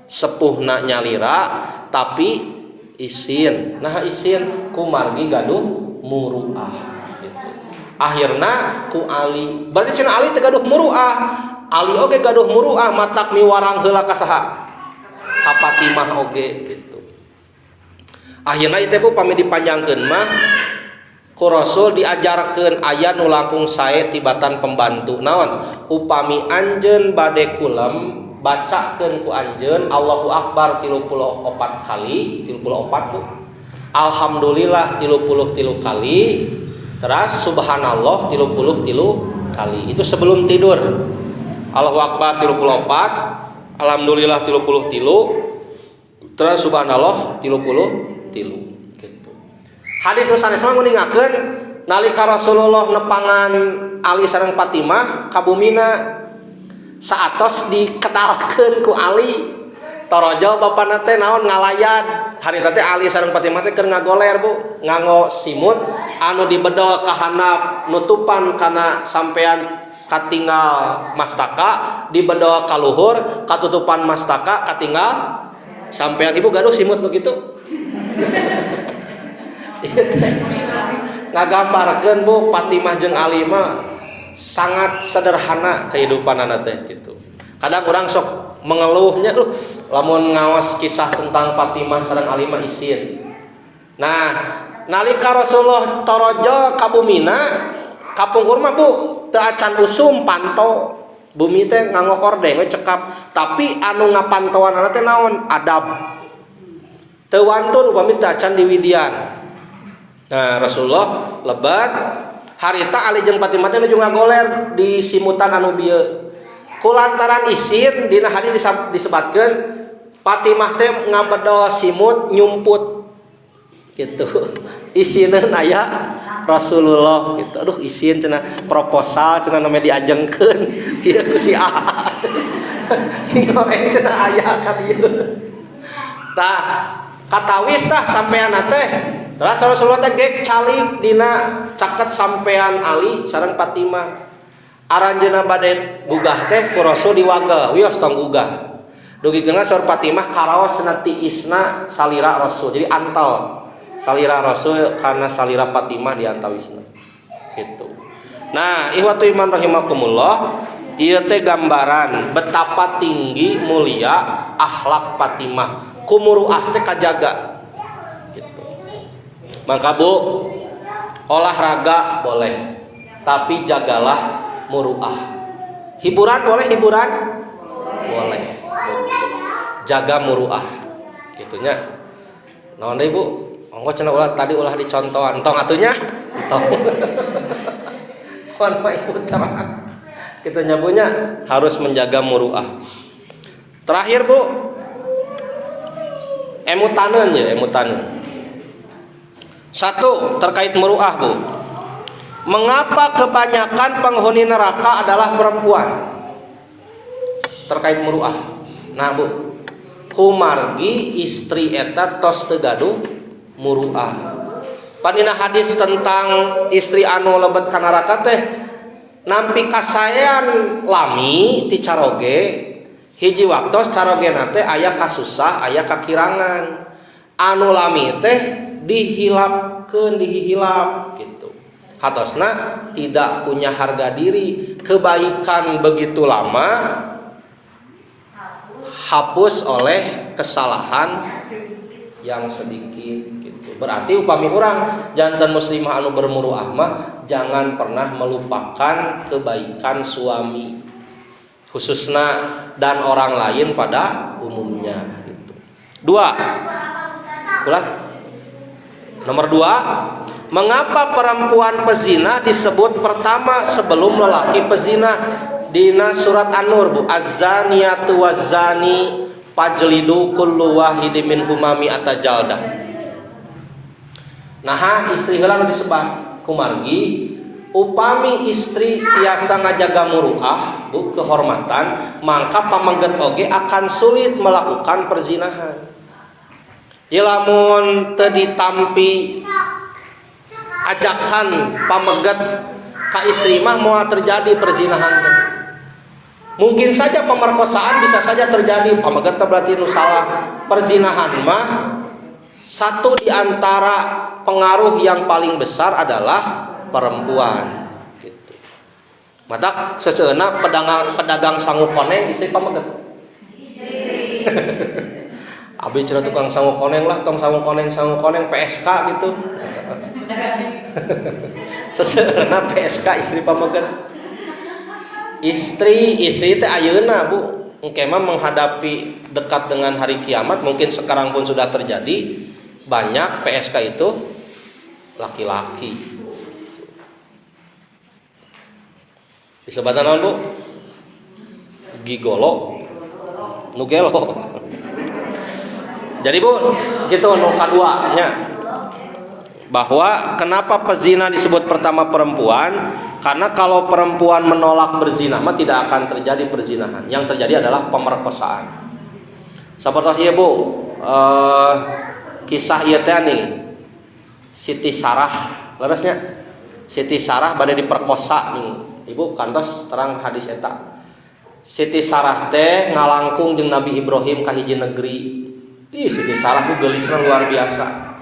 sepuhna nyalira tapi isin. Nah isin kumargi gaduh muruah gitu. Akhirna ku Ali. Berarti cenah Ali teh gaduh muruah. Ali oge gaduh muruah matak miwarang heula ka saha? Ka Fatimah oge gitu. Akhirna ieu teh Bu pami dipanjangkeun mah Ku Rasul diajarkeun aya nu langkung sae tibatan pembantu. Naon? Upami anjeun bade kulem, bacakeun ku anjeun Allahu Akbar 34 kali, 34, Bu. Alhamdulillah 33 kali, terus subhanallah 33 kali. Itu sebelum tidur. Allahu Akbar 34, alhamdulillah 33, terus subhanallah 33 gitu. Hadis nu sanes mah nguningakeun nalika Rasulullah nepangan Ali sareng Fatimah ka bumina, saatos dikedalkeun ku Ali, torojol bapana teh naon, ngalayan. Harita teh Ali sareng Fatimah teh keur ngagoler, Bu, nganggo simut anu dibedol ka handap, nutupan kana sampean katinggal mastaka, dibedol ka luhur katutupan mastaka katinggal sampean. Ibu gaduh simut begitu? Ieu teh ngagambarkeun, Bu, Fatimah jeung Ali mah sangat sederhana kehidupan teh gitu. Kadang orang sok mengeluhnya tuh lamun ngawas kisah tentang Fatimah sareng Ali mah isin. Nah, nalika Rasulullah torojol ka bumina, kapungkur mah, Bu, teu acan usum panto. Bumi teh nganggo hordeng we cekap, tapi anu ngapantoan teh naon? Adab. Teu wantun upami teu acan diwidian. Nah, Rasulullah lebat harita Ali jeung Fatimah teh nuju ngagoler di simutan anu bieu. Kulantaran isin, dina hadis disebatkeun Fatimah teh ngabedol simut nyumput gitu. Isineun aya Rasulullah gitu. Aduh, isin cenah, proposal cenah namanya diajengkeun ieu ku si A. Sing goreng cenah aya ka dieu. Tah, katawis tah sampean teh. Terus Rasulullah teh gek calik dina caket sampean Ali sareng Fatimah. Aranjeunna bade gugah teh ku Rasul diwagel, wios tong gugah. Dugikeun saur Fatimah karaos cenah tiisna salira Rasul. Jadi antal salira Rasul karena salira Fatimah diantawisna. Gitu. Nah, ikhwatu iman rahimakumullah, ieu teh gambaran betapa tinggi mulia akhlak Fatimah. Ku muruah teh kajaga. Gitu. Maka Bu, olahraga boleh, tapi jagalah muruah. Hiburan boleh, hiburan? Boleh. Jaga muruah. Gitunya. Naon deui, Bu? Ongko cenah ulah tadi ulah dicontohan. Tong atunya? Tong. Pokona mah Ibu terang. Kitu nya, Bu, nya, harus menjaga muruah. Terakhir, Bu, emutaneun ya, emutaneun. Satu terkait muruah, Bu. Mengapa kebanyakan penghuni neraka adalah perempuan? Terkait muruah. Nah, Bu, kumargi istri eta tos teu gaduh muruah. Pan dina hadis tentang istri anu lebet ka neraka teh nampi kasaean lami ti caroge, hiji waktos carogena teh aya kasusah, aya kakirangan, anu lami teh dihilapkeun, dihilap gitu. Hatosna tidak punya harga diri, kebaikan begitu lama hapus oleh kesalahan yang sedikit gitu. Berarti upami urang janten muslimah anu bermuruah mah jangan pernah melupakan kebaikan suami khususnya dan orang lain pada umumnya gitu. Dua. Ulah. Nomor dua, mengapa perempuan pezina disebut pertama sebelum lelaki pezina? Dina surat An-Nur, Bu, az-zaniyatu waz-zani fajlidu kullu wahidin minhuma mi'ata jaldah. Nah, istri heula nu disebat kumargi upami istri tiasa ngajaga muruah, Bu, kehormatan, maka pameget oge akan sulit melakukan perzinahan. Ya, lamun teu ditampi ajakan pameget ka istri mah moal terjadi perzinahan teh. Mungkin saja pemerkosaan bisa saja terjadi, pameget teh berarti nu salah. Perzinahan mah satu di antara pengaruh yang paling besar adalah perempuan gitu. Matak seseuna pedagang pedagang sangu koneng istri pameget. Abi cenah tukang sangu koneng lah, tong sangu koneng PSK gitu. Seseueurna PSK istri pameget. Istri teh ayeuna Bu, engke mah menghadapi dekat dengan hari kiamat, mungkin sekarang pun sudah terjadi banyak PSK itu laki-laki. Disebatan naon Bu? Gigolo, nu gelo. Jadi Bu, gitu nu kadua nya. Bahwa kenapa pezina disebut pertama perempuan? Karena kalau perempuan menolak berzina mah tidak akan terjadi perzinahan. Yang terjadi adalah pemerkosaan. Sapertos ieu Bu, kisah ieu teh nih. Siti Sarah, leresnya. Siti Sarah bade diperkosa nih. Ibu kantos terang hadis eta. Siti Sarah teh ngalangkung jeung Nabi Ibrahim ka hiji negeri. Ih, Siti Sarah ku geulisna luar biasa.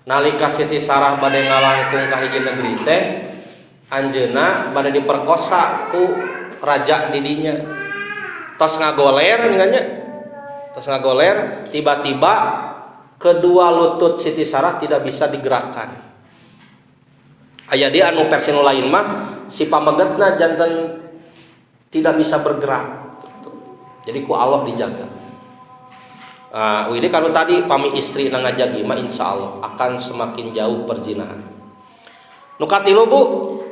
Nalika Siti Sarah bade ngalangkung ka hiji negeri teh, anjeunna bade diperkosa ku raja di dinya. Tos ngagoler nya. Tos ngagoler, tiba-tiba kedua lutut Siti Sarah tidak bisa digerakkan. Aya di anu versi nu lain mah si pamegetna janten tidak bisa bergerak. Jadi ku Allah dijaga. Ini kalau tadi pami istri na ngajagi mah insya Allah akan semakin jauh perzinahan. Nu katilu Bu,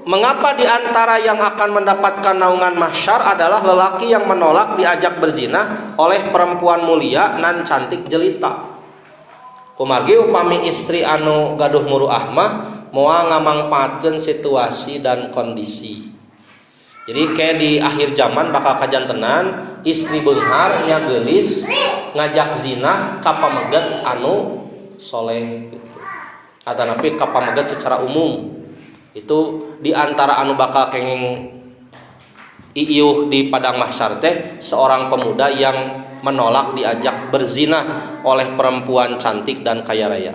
mengapa di antara yang akan mendapatkan naungan mahsyar adalah lelaki yang menolak diajak berzina oleh perempuan mulia nan cantik jelita. Kumargi upami istri anu gaduh muruah mah moal ngamangpaatkeun situasi dan kondisi. Jadi kayak di akhir zaman bakal kajantenan istri beunghar nya geulis ngajak zina ka pameget anu soleh gitu. Atanapi ka pameget secara umum. Itu di antara anu bakal kenging iiuh di padang mahsyar teh seorang pemuda yang menolak diajak berzina oleh perempuan cantik dan kaya raya.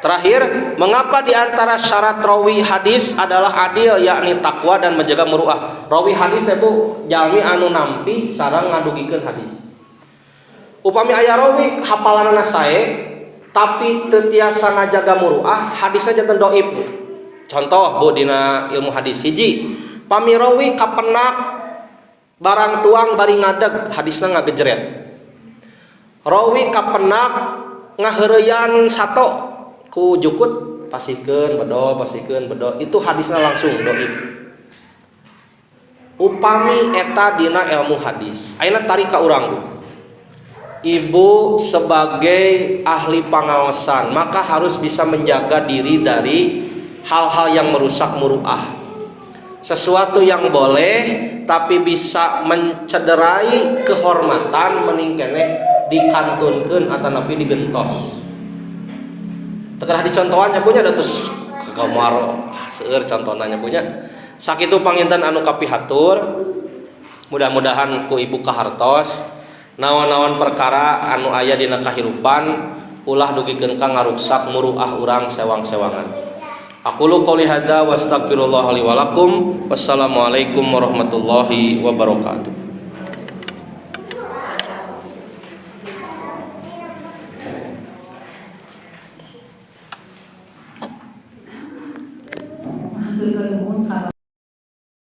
Terakhir, mengapa di antara syarat rawi hadis adalah adil, yakni takwa dan menjaga muruah. Rawi hadis teh Bu jalmi anu nampi sareng ngadugikeun hadis. Upami aya rawi hapalanana sae tapi teu tiasa ngajaga muruah, hadisna janten dhaif Bu. Contoh Bu dina ilmu hadis hiji, pami rawi kapenak barang tuang bari ngadeg, hadisna ngagejret. Rawi kapenak ngaheureyan sato ku jukut pasikeun bedo, itu hadisna langsung dhaif. Upami eta dina ilmu hadis. Ayeuna tarik ka urang Bu. Ibu sebagai ahli pangaosan maka harus bisa menjaga diri dari hal-hal yang merusak muruah. Sesuatu yang boleh tapi bisa mencederai kehormatan mending keneh dikantunkeun atanapi digentos. Tekerah dicontohan nya punya terus ke kamar seueur contohna nya punya. Sakitu panginten anu kapihatur, mudah-mudahan ku ibu kahartos naon-naon perkara anu aya dina kahirupan ulah dugikeun ka ngaruksak muruah urang sewang-sewangan. Aqulu qouli hadza wa astaghfirullah li wa lakum. Wassalamualaikum warahmatullahi wabarakatuh. Hatur nuhun.